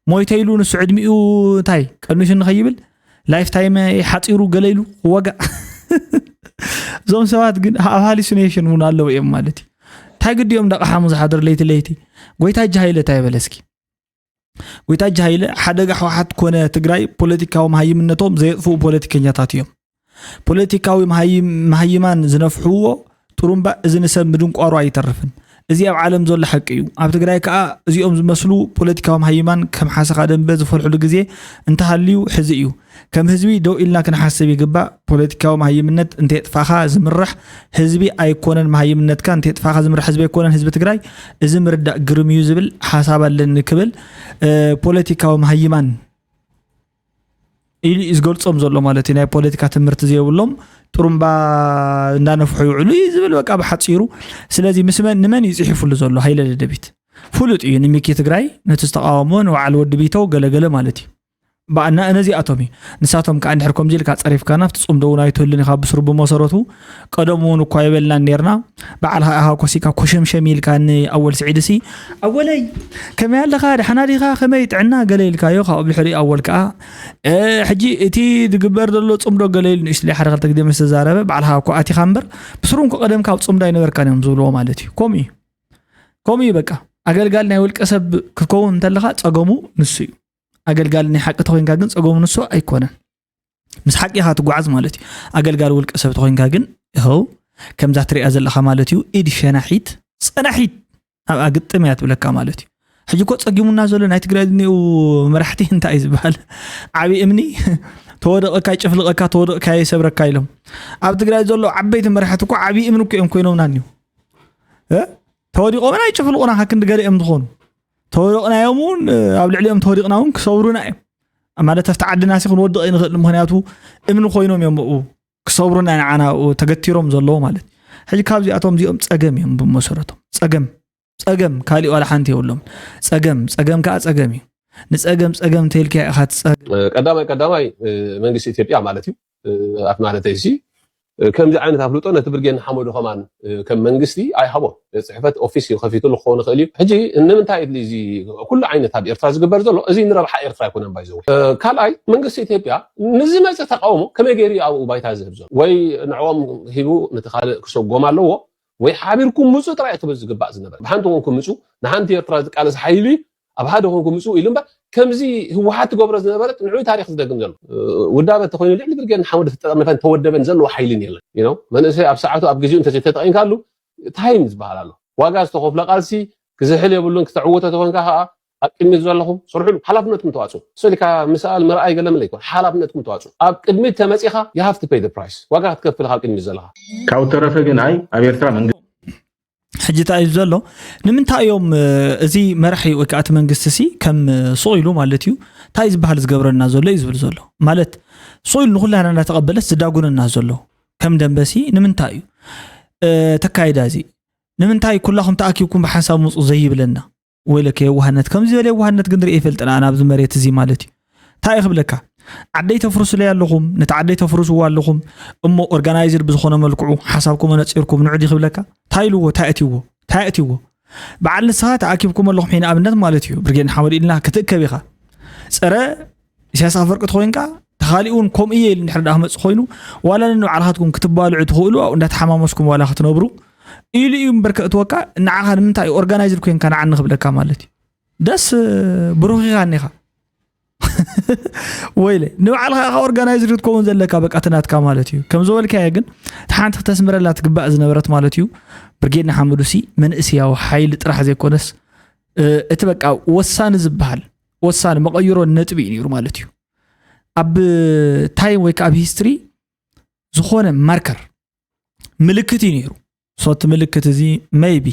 ሞይተ ኢሉ ንሱ ዕድሚኡ እንታይ ቀንሹ ንኸይብል ላይፍ ታይም ሓፂሩ ገለ ኢሉ ክዋጋእ እዞም ሰባት ግን ኣብ ሃሉሲኔሽን እውን ኣለዉ እዮም ማለት እዩ። እንታይ ግዲኦም ደቂ ሓሙስ ሓደር ለይቲ ለይቲ ጎይታ እጅ ሃይለ እንታይ በለ እስኪ ጎይታጅ ሃይለ፣ ሓደጋ ህወሓት ኮነ ትግራይ ፖለቲካዊ መሃይምነቶም ዘየጥፍኡ ፖለቲከኛታት እዮም። ፖለቲካዊ መሃይም- መሃይማን ዝነፍሕዎ ጥሩምባ እዚ ንሰብ ምድንቋሩ ኣይተርፍን። እዚ ኣብ ዓለም ዘሎ ሓቂ እዩ። ኣብ ትግራይ ከዓ እዚኦም ዝመስሉ ፖለቲካዊ መሃይማን ከም ሓሰኻ ደንበ ዝፈልሕሉ ግዜ እንተሃልዩ ሕዚ እዩ። ከም ህዝቢ ደው ኢልና ክንሓስብ ይግባእ። ፖለቲካዊ መሃይምነት እንተየጥፋኻ ዝምራሕ ህዝቢ ኣይኮነን፣ መሃይምነትካ እንተየጥፋኻ ዝምራሕ ህዝቢ ኣይኮነን ህዝቢ ትግራይ። እዚ ምርዳእ ግርም እዩ ዝብል ሓሳብ ኣለኒ ክብል ፖለቲካዊ መሃይማን ኢሉ እዩ ዝገልጾም ዘሎ ማለት እዩ። ናይ ፖለቲካ ትምህርቲ ዘይብሎም ጥሩምባ እንዳነፍሑ ይውዕሉ እዩ ዝብል በቃ ብሓፂሩ። ስለዚ ምስ መን ንመን እዩ ፅሒፉሉ ዘሎ? ሃይለ ደደቢት ፍሉጥ እዩ። ንሚኪ ትግራይ፣ ነቲ ዝተቃወሞ ንበዓል ወዲ ቢተው ገለገለ ማለት እዩ። ባእና ነዚኣቶም እዩ። ንሳቶም ከዓ እንድሕር ከምዚ ኢልካ ፀሪፍካና ኣብቲ ፅምዶ እውን ኣይትህሉን ኢኻ። ብስሩ ብመሰረቱ ቀደም እውን እኳ የበልናን ነርና። በዓልኻ ኢኻ ኮሲካ ኮሸምሸም ኢልካ ንኣወል ስዒድ ሲ ኣወለይ ከመይ ኣለኻ ደሓና ዲኻ ከመይ ጥዕና ገለ ኢልካዮ ካብኡ ብድሕሪ ኣወል ከዓ ሕጂ እቲ ዝግበር ዘሎ ፅምዶ ገለ ኢሉ ንእሽትለይ ሓደ ክልተ ግዜ ምስ ተዛረበ ባዕልኻ እኳ ኣቲኻ እምበር ብስሩ እንኮ ቀደም ካብ ፅምዶ ኣይነበርካን እዮም ዝብልዎ ማለት እዩ። ከምኡ እዩ ከምኡ እዩ በቃ። ኣገልጋሊ ናይ ውልቀ ሰብ ክትከውን እንተለኻ ፀገሙ ንሱ እዩ። ኣገልጋሊ ናይ ሓቂ ተኮይንካ ግን ፀገሙ ንሱ ኣይኮነን። ምስ ሓቂ ኢኻ ትጓዓዝ ማለት እዩ። ኣገልጋሊ ውልቀ ሰብ ተኮይንካ ግን ይኸው ከምዛ ትሪኣ ዘለኻ ማለት እዩ። ኢድ ሸናሒት ፀናሒት ኣብኣ ግጥም እያ ትብለካ ማለት እዩ። ሕጂ እኮ ፀጊሙና ዘሎ ናይ ትግራይ ዝኒኡ መራሕቲ እንታይ እዩ ዝበሃል? ዓብዪ እምኒ ተወደቐካ ይጭፍልቐካ ተወደቕካ ይሰብረካ ኢሎም ኣብ ትግራይ ዘሎ ዓበይቲ መራሕቲ እኮ ዓብዪ እምኒ እኮ እዮም ኮይኖምና እኒው ተወዲቖምና ይጭፍልቑና ካብ ክንዲ ገለ እዮም ዝኾኑ ተወደቕናዮም እውን ኣብ ልዕሊኦም ተወዲቕና እውን ክሰብሩና እዮም ማለት ኣብቲ ዓድና ሲ ክንወድቕ ኣይንኽእል ምክንያቱ እምኒ ኮይኖም እዮም ብኡ ክሰብሩና ንዓና ብኡ ተገቲሮም ዘለዉ ማለት ሕጂ ካብዚኣቶም እዚኦም ፀገም እዮም ብመሰረቶም ፀገም ፀገም ካሊእ ዋላ ሓንቲ የብሎም ፀገም ፀገም ከዓ ፀገም እዩ ንፀገም ፀገም ተይልካ ኢኻ ትፀገም ቀዳማይ ቀዳማይ መንግስቲ ኢትዮጵያ ማለት እዩ ኣት ማለተይ ሲ ከምዚ ዓይነት ኣፍልጦ ነቲ ብርጌድ ንሓመዱ ከማን ከም መንግስቲ ኣይሃቦ ጽሕፈት ኦፊስ እዩ ከፊትሉ ክኸውን ይኽእል እዩ ሕጂ ንምንታይ እዚ ኩሉ ዓይነት ኣብ ኤርትራ ዝግበር ዘሎ እዚ ንረብሓ ኤርትራ ኣይኮነን ባይዘው ካልኣይ መንግስቲ ኢትዮጵያ ንዝመፀ ተቃውሞ ከመይ ገይሩ ኣብኡ ባይታ ዝህብ ዘሎ ወይ ንዕኦም ሂቡ ነቲ ካልእ ክሰጎም ኣለዎ ወይ ሓቢርኩም ምፁ ጥራይ ክብል ዝግባእ ዝነበረ ብሓንቲ ኮንኩም ምፁ ንሓንቲ ኤርትራ ዝቃለስ ሓይሊ ኣብ ሓደ ኮንኩም ምፅኡ ኢሉ እምበር ከምዚ ህወሓት ትገብሮ ዝነበረት ንዑ ታሪክ ዝደግም ዘሎ ውዳበ ተኮይኑ ልዕሊ ብርጌድ ንሓመዱ ዝተጠርነፈን ተወደበን ዘለዎ ሓይልን የለን መንእሰይ ኣብ ሰዓቱ ኣብ ግዜኡ እንተዘይተጠቂምካሉ ታይም ዝበሃል ኣሎ ዋጋ ዝተኸፍሎ ቃልሲ ክዝሕል የብሉን ክተዕውቶ ተኮንካ ከዓ ኣብ ቅድሚት ዘለኹም ስርሕሉ ሓላፍነትኩም ተዋፅኡ ሰሊካ ምሰኣል ምርኣይ ገለመለ ይኮን ሓላፍነትኩም ተዋፅኡ ኣብ ቅድሚት ተመፂኻ you have to pay the price ዋጋ ክትከፍል ካብ ቅድሚት ዘለኻ ካብኡ ተረፈ ግን ኣይ ኣብ ኤርትራ መንግስቲ ሕጂ እንታይ እዩ ዘሎ ንምንታይ እዮም እዚ መራሒ ወይ ከዓ እቲ መንግስቲ ሲ ከም ሱቕ ኢሉ ማለት እዩ እንታይ ዝበሃል ዝገብረና ዘሎ እዩ ዝብል ዘሎ ማለት ሱቕ ኢሉ ንኩላና እናተቐበለስ ዝዳጉነና ዘሎ ከም ደንበ ሲ ንምንታይ እዩ ተካይዳ እዚ ንምንታይ ኩላኹም ተኣኪብኩም ብሓንሳብ ምፁ ዘይብለና ወይለከ የዋህነት ከምዚ ዝበለ የዋህነት ግን ርኢ ይፈልጥና ኣብዚ መሬት እዚ ማለት እዩ እንታይ ክብለካ ዓደይ ተፍርሱለይ ኣለኹም ነቲ ዓደይ ተፍርስዎ ኣለኹም እሞ ኦርጋናይዝድ ብዝኾነ መልክዑ ሓሳብኩም ኣነፂርኩም ንዑ ዲ ክብለካ እንታይ ኢልዎ እንታይ ኣትይዎ እንታይ ኣትይዎ በዓል ንስኻ ተኣኪብኩም ኣለኹም ሒን ኣብነት ማለት እዩ ብርጌድ ሓመድ ኢልና ክትእከብ ኢኻ ፀረ ኢሳያስ ኣፈወርቂ ተኮይንካ ተኻሊኡ እውን ከምኡ እየ ኢሉ እንድሕር ዳ ክመፅእ ኮይኑ ዋላ ነንባዕልኻትኩም ክትባልዑ ትኽእሉ ኣብኡ እንዳተሓማመስኩም ዋላ ክትነብሩ ኢሉ እዩ እምበር ከእትወካ ንዓኻ ንምንታይ ኦርጋናይዝድ ኮይንካ ንዓኒ ክብለካ ማለት እዩ ደስ ብሩኽ ኢኻ እኒኻ ወይለ ንባዕልኻ ኢኻ ኦርጋናይዝድ ክትከውን ዘለካ በቃ እቲ ናትካ ማለት እዩ ከም ዝበልካዮ ግን እቲ ሓንቲ ክተስምረላ ትግባእ ዝነበረት ማለት እዩ ብርጌድ ንሓመዱ ሲ መንእስያዊ ሓይሊ ጥራሕ ዘይኮነስ እቲ በቃ ወሳኒ ዝበሃል ወሳኒ መቐይሮ ነጥቢ እዩ ነይሩ ማለት እዩ ኣብ ታይም ወይ ከዓ ኣብ ሂስትሪ ዝኾነ ማርከር ምልክት እዩ ነይሩ ሶቲ ምልክት እዚ መይቢ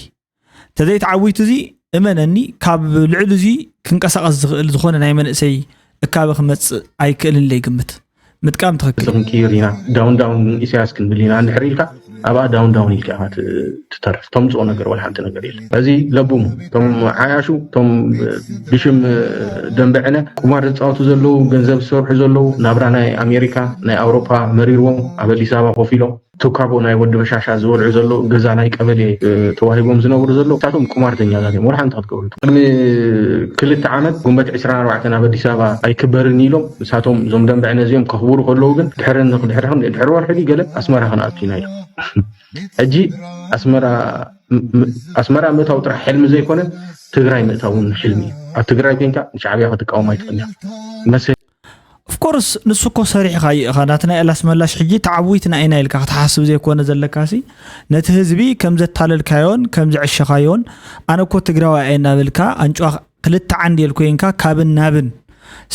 ተዘይተዓዊቱ እዚ እመነኒ ካብ ልዕሊ እዚ ክንቀሳቀስ ዝኽእል ዝኾነ ናይ መንእሰይ እካበ ክመፅእ ኣይክእልን ኢለ ይግምት ምጥቃም ትኽክል ክንቅይር ኢና ዳውን ዳውን ኢሳያስ ክንብል ኢና እንድሕር ኢልካ ኣብኣ ዳውን ዳውን ኢልካ ኢኻ ትተርፍ ተምፅኦ ነገር ወላ ሓንቲ ነገር የለ እዚ ለቡሙ እቶም ዓያሹ እቶም ብሽም ደንበ ዕነ ቁማር ዝፃወቱ ዘለዉ ገንዘብ ዝሰርሑ ዘለዉ ናብራ ናይ ኣሜሪካ ናይ ኣውሮፓ መሪርዎም ኣብ ኣዲስ ኣበባ ኮፍ ኢሎም ትካቦ ናይ ወዲ በሻሻ ዝበልዑ ዘለዉ ገዛ ናይ ቀበሌ ተዋሂቦም ዝነብሩ ዘለዉ እሳቶም ቁማርተኛታት እዮም ወላ ሓንቲ ክትገብሩ ቅድሚ ክልተ ዓመት ጉንበት ዕስራን ኣርባዕተን ኣብ ኣዲስ ኣበባ ኣይክበርን ኢሎም እሳቶም እዞም ደንበ ዕነ እዚኦም ከኽብሩ ከለዉ ግን ድሕሪ ድሕሪ ወርሒ ገለ ኣስመራ ክንኣቱ ኢና ኢሎም ሕጂ ኣስመራ ኣስመራ ምእታው ጥራሕ ሕልሚ ዘይኮነ ትግራይ ምእታው እውን ሕልሚ እዩ። ኣብ ትግራይ ኮንካ ንሻዕብያ ክትቃወም ኣይትኽእል ኢኻ። መሰ ኦፍኮርስ ንሱ እኮ ሰሪሕኻ እዩ ኢኻ ናትና ኤላስ መላሽ ሕጂ ተዓዊትና ኢና ኢልካ ክትሓስብ ዘይኮነ ዘለካሲ ነቲ ህዝቢ ከም ዘታለልካዮን ከም ዘዕሸኻዮን ኣነ እኮ ትግራዋይ እየ እናበልካ ኣንጭዋ ክልተ ዓንዴል ኮይንካ ካብን ናብን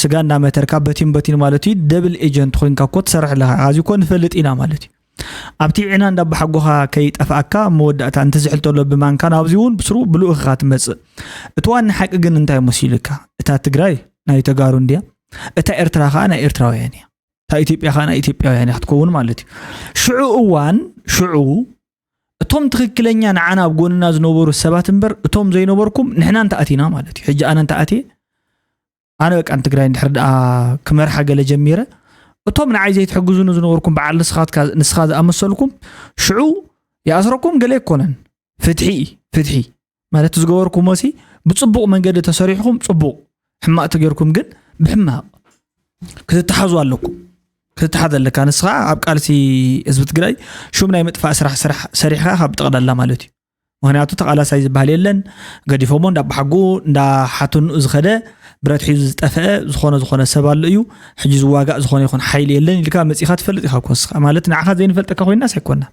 ስጋ እንዳመተርካ በቲን በቲን ማለት እዩ ደብል ኤጀንት ኮይንካ እኮ ትሰርሕ ኣለኻ። እዚ እኮ ንፈልጥ ኢና ማለት እዩ። ኣብቲ ዕና እንዳባሓጎኻ ከይጠፍኣካ መወዳእታ እንትዝሕል ተሎ ብማንካ ናብዚ እውን ብስሩ ብልኡኽኻ ትመፅእ። እቲ ዋና ሓቂ ግን እንታይ መሲሉካ? እታ ትግራይ ናይ ተጋሩ እንድያ፣ እታ ኤርትራ ከዓ ናይ ኤርትራውያን እያ፣ እታ ኢትዮጵያ ከዓ ናይ ኢትዮጵያውያን እያ ክትከውን ማለት እዩ። ሽዑ እዋን ሽዑ እቶም ትኽክለኛ ንዓና ኣብ ጎንና ዝነበሩ ሰባት እምበር እቶም ዘይነበርኩም ንሕና እንተኣቲና ማለት እዩ። ሕጂ ኣነ እንተኣትየ ኣነ በቃ ንትግራይ እንድሕር ደኣ ክመርሓ ገለ ጀሚረ እቶም ንዓይ ዘይትሕግዙኒ ዝነበርኩም በዓል ንስኻ ዝኣመሰልኩም ሽዑ ይኣስረኩም ገለ ኣይኮነን። ፍትሒ እዩ ፍትሒ ማለት ዝገበርኩሞ ሲ ብፅቡቕ መንገዲ ተሰሪሕኩም ፅቡቕ፣ ሕማቕ ተገይርኩም ግን ብሕማቕ ክትተሓዙ ኣለኩም። ክትተሓዝ ኣለካ ንስኻ ኣብ ቃልሲ ህዝቢ ትግራይ ሹም ናይ ምጥፋእ ስራሕ ስራሕ ሰሪሕካ ካብ ጠቕላላ ማለት እዩ። ምክንያቱ ተቓላሳይ ዝበሃል የለን። ገዲፎሞ እንዳባሓጉ እንዳሓተኑኡ ዝኸደ ብረት ሒዙ ዝጠፍአ ዝኾነ ዝኾነ ሰብ ኣሎ እዩ። ሕጂ ዝዋጋእ ዝኾነ ይኹን ሓይሊ የለን ኢልካ መፂኻ ትፈልጥ ኢኻ እኮ ንስኻ ማለት ንዓኻ ዘይንፈልጠካ ኮይናስ ኣይኮና።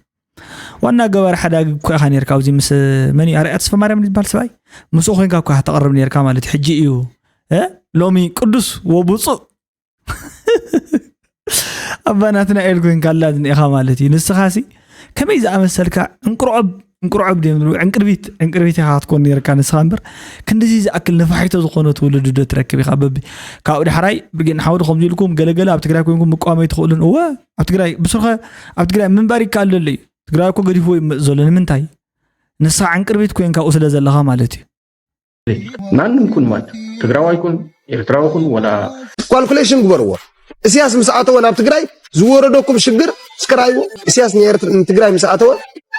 ዋና ገባሪ ሓዳጊ እኮ ኢኻ ነርካ ኣብዚ ምስ መን እዩ ኣርኣያ ተስፋ ማርያም ዝበሃል ሰብኣይ ምስኡ ኮይንካ እኮ ኢኻ ተቕርብ ነርካ ማለት እዩ። ሕጂ እዩ እ ሎሚ ቅዱስ ወብፁእ ኣባ ናትናኤል ኮይንካ ኣላ ዝኒኤኻ ማለት እዩ። ንስኻ ሲ ከመይ ዝኣመሰልካ ዕንቅርዖብ ዕንቅርዖብ ድዮም ዝብሉ ዕንቅርቢት ዕንቅርቢት ኢኻ ክትኮን ነርካ ንስኻ እምበር ክንድዚ ዝኣክል ነፋሒቶ ዝኾነ ትውልዲ ዶ ትረክብ ኢኻ በቢ ካብኡ ዳሕራይ ብርጌድ ንሓመዱ ከምዚ ኢልኩም ገለገለ ኣብ ትግራይ ኮይንኩም ምቋም ኣይትኽእሉን እወ ኣብ ትግራይ ብስርኸ ኣብ ትግራይ ምንባር ይከኣል ዘሎ እዩ። ትግራይ እኮ ገዲፍዎ ይመፅ ዘሎ ንምንታይ ንስኻ ዕንቅርቢት ኮይንካ ኣብኡ ስለ ዘለኻ ማለት እዩ። ማንም ኩን ማን ትግራዋይ ኩን ኤርትራዊ ኩን ወላ ካልኩሌሽን ግበርዎ። እስያስ ምስ ኣተወ ናብ ትግራይ ዝወረደኩም ሽግር እስከ ራእይዎ። እስያስ ንኤርትራ ንትግራይ ምስ ኣተወ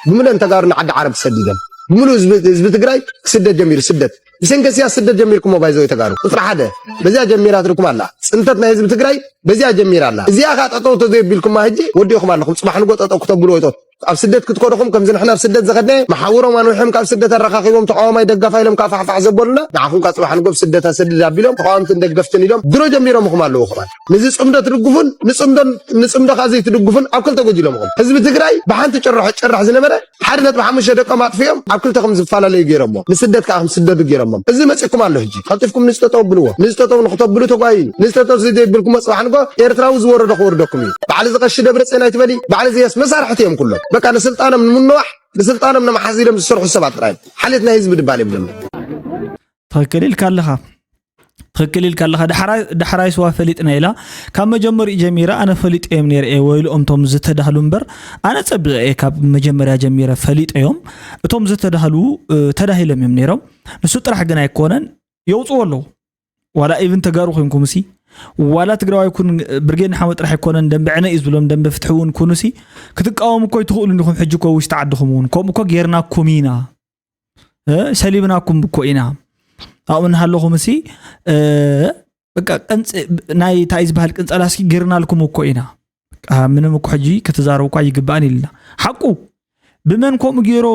ብምሉእ ተጋሩ ንዓዲ ዓረብ ተሰዲዶም ብምሉእ ህዝቢ ህዝቢ ትግራይ ክስደት ጀሚሩ። ስደት ብሰንኪ እስያስ ስደት ጀሚርኩሞ ባይዘው ተጋሩ። ቁፅሪ ሓደ በዚያ ጀሚራትልኩም ኣላ። ፅንተት ናይ ህዝቢ ትግራይ በዚያ ጀሚራ ኣላ። እዚኣ ከዓ ጠጠው ተዘይቢልኩማ ሕጂ ወዲእኹም ኣለኹም። ፅባሕ ንጎ ጠጠው ክተብሉ ወይጦት ኣብ ስደት ክትኮደኹም ከምዚ ንሕና ኣብ ስደት ዝኸድናዮ መሓውሮም ኣንዊሖም ካብ ስደት ኣረኻኺቦም ተቃዋማይ ደጋፋ ኢሎም ካብ ፋሕፋሕ ዘበሉና ንዓኹም ካብ ፅባሕ ንጎ ኣብ ስደት ኣሰድድ ኣቢሎም ተቃዋምትን ደገፍትን ኢሎም ድሮ ጀሚሮምኹም ኣለዉ። ከማን ነዚ ፅምዶ ትድግፉን ንፅምዶ ንፅምዶ ከዓ ዘይትድግፉን ኣብ ክልተ ጎጂሎምኹም። ህዝቢ ትግራይ ብሓንቲ ጭርሖ ጭራሕ ዝነበረ ሓደ ነጥቢ ሓሙሽተ ደቆም ኣጥፊኦም ኣብ ክልተ ከም ዝፈላለዩ ገይሮሞ ንስደት ከዓ ከም ዝስደዱ ገይሮሞም። እዚ መፂኩም ኣሎ ሕጂ ቀልጢፍኩም ንዚ ጠጠው ብልዎ። ንዚ ጠጠው ንክተብሉ ተጓዩ። ንዚ ጠጠው ዘይብልኩም መፅባሕ ንጎ ኤርትራዊ ዝወረዶ ክወርደኩም እዩ። ባዕሊ ዝቀሺ ደብረፅዮን ኣይትበሊ። ባዕሊ ዝየስ መሳርሕቲ እዮም ኩሎም። በቃ ንስልጣኖም ንምንዋሕ ንስልጣኖም ንምሓዝ ኢሎም ዝሰርሑ ሰባት ጥራይ። ሓልየት ናይ ህዝቢ ድባል የብሎም። ትኽክል ኢልካ ኣለኻ። ትኽክል ኢልካ ኣለኻ። ዳሕራይ ስዋ ፈሊጥና ኢላ ካብ መጀመሪኡ ጀሚረ ኣነ ፈሊጠዮም ነይረ እየ ወይልኦም እቶም ዝተዳህሉ እምበር ኣነ ፀቢቐ እየ ካብ መጀመርያ ጀሚረ ፈሊጠዮም። እቶም ዝተዳህሉ ተዳሂሎም እዮም ነይሮም። ንሱ ጥራሕ ግን ኣይኮነን የውፅዎ ኣለዉ። ዋላ ኢቭን ተጋሩ ኮይንኩም ሲ ዋላ ትግራዋይ ኩን ብርጌድ ንሓመድ ጥራሕ ኣይኮነን ደንበ ዕነ እዩ ዝብሎም ደንበ ፍትሒ እውን ኩኑ ሲ ክትቃወሙ እኮ ይትኽእሉ እንዲኹም። ሕጂ እኮ ውሽጢ ዓድኹም እውን ከምኡ እኮ ጌርናኩም ኢና ሰሊብናኩም እኮ ኢና ኣብኡ እናሃለኹም ሲ በቃ ቅንፅ ናይ እንታይ ዝበሃል ቅንፀላ እስኪ ጌርናልኩም እኮ ኢና። ምንም እኮ ሕጂ ክትዛረቡ እኳ ይግባእን ኢልና ሓቁ ብመን ከምኡ ገይሮ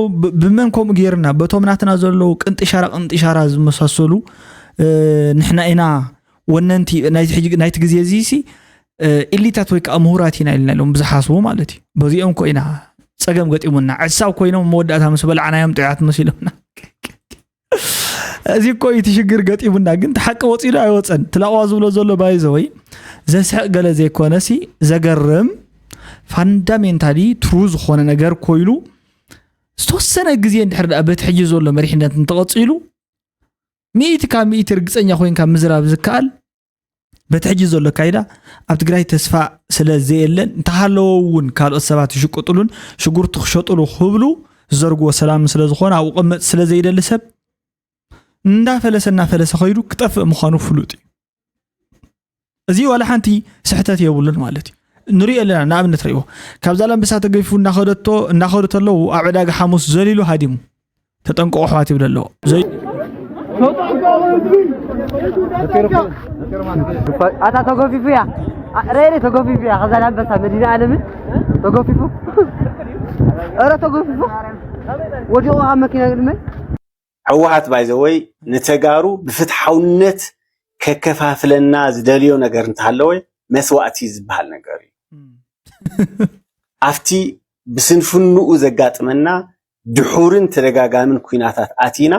ብመን ከምኡ ገይርና በቶም ናትና ዘለዉ ቅንጥሻራ ቅንጥሻራ ዝመሳሰሉ ንሕና ኢና ወነንቲ ናይቲ ግዜ እዚ ሲ ኢሊታት ወይ ከዓ ምሁራት ኢና ኢልና ኢሎም ብዝሓስቡ ማለት እዩ። በዚኦም እኮ ኢና ፀገም ገጢሙና ዕሳብ ኮይኖም መወዳእታ ምስ በላዕናዮም ጥዑያት መሲሎምና። እዚ እኮ እዩ እቲ ሽግር ገጢሙና። ግን እቲ ሓቂ ወፂኡ ዶ ኣይወፀን? እቲ ላቕዋ ዝብሎ ዘሎ ባይዘወይ ዘስሕቕ ገለ ዘይኮነ ሲ ዘገርም ፋንዳሜንታሊ ትሩ ዝኾነ ነገር ኮይኑ ዝተወሰነ ግዜ እንድሕር ደኣ በቲ ሕጂ ዘሎ መሪሕነት እንተቐፂሉ ሚእቲ ካብ ሚእቲ ርግፀኛ ኮይንካ ምዝራብ ዝከኣል በቲ ሕጂ ዘሎ ኣካይዳ ኣብ ትግራይ ተስፋ ስለ ዘየለን እንተሃለወ እውን ካልኦት ሰባት ዝሽቅጥሉን ሽጉርቲ ክሸጥሉ ክብሉ ዝዘርግዎ ሰላም ስለ ዝኾነ ኣብኡ ቅመጥ ስለ ዘይደሊ ሰብ እንዳፈለሰ እናፈለሰ ከይዱ ክጠፍእ ምዃኑ ፍሉጥ እዩ። እዚ ዋላ ሓንቲ ስሕተት የብሉን ማለት እዩ። ንሪኦ ኣለና ንኣብነት ሪእዎ ካብ ዛላምበሳ ተገፊፉ እናኸደቶ እናኸዱ ተለዉ ኣብ ዕዳጋ ሓሙስ ዘሊሉ ሃዲሙ ተጠንቀቑ ኣሕዋት ይብል ኣለዎ። ዘይ ኣታ ተጎፊፉ እያ ረኤለ ተጎፊፉ እያ ከዛላምበሳ መዲና ኣለምን ተጎፊፉ ረ ተጎፊፉ ወዲቑ ኣብ መኪና ግድመ። ህወሓት ባይዘወይ ንተጋሩ ብፍትሓውነት ከከፋፍለና ዝደልዮ ነገር እንተሃለወ መስዋእቲ ዝበሃል ነገር እዩ። ኣብቲ ብስንፍንኡ ዘጋጥመና ድሑርን ተደጋጋምን ኩናታት ኣቲና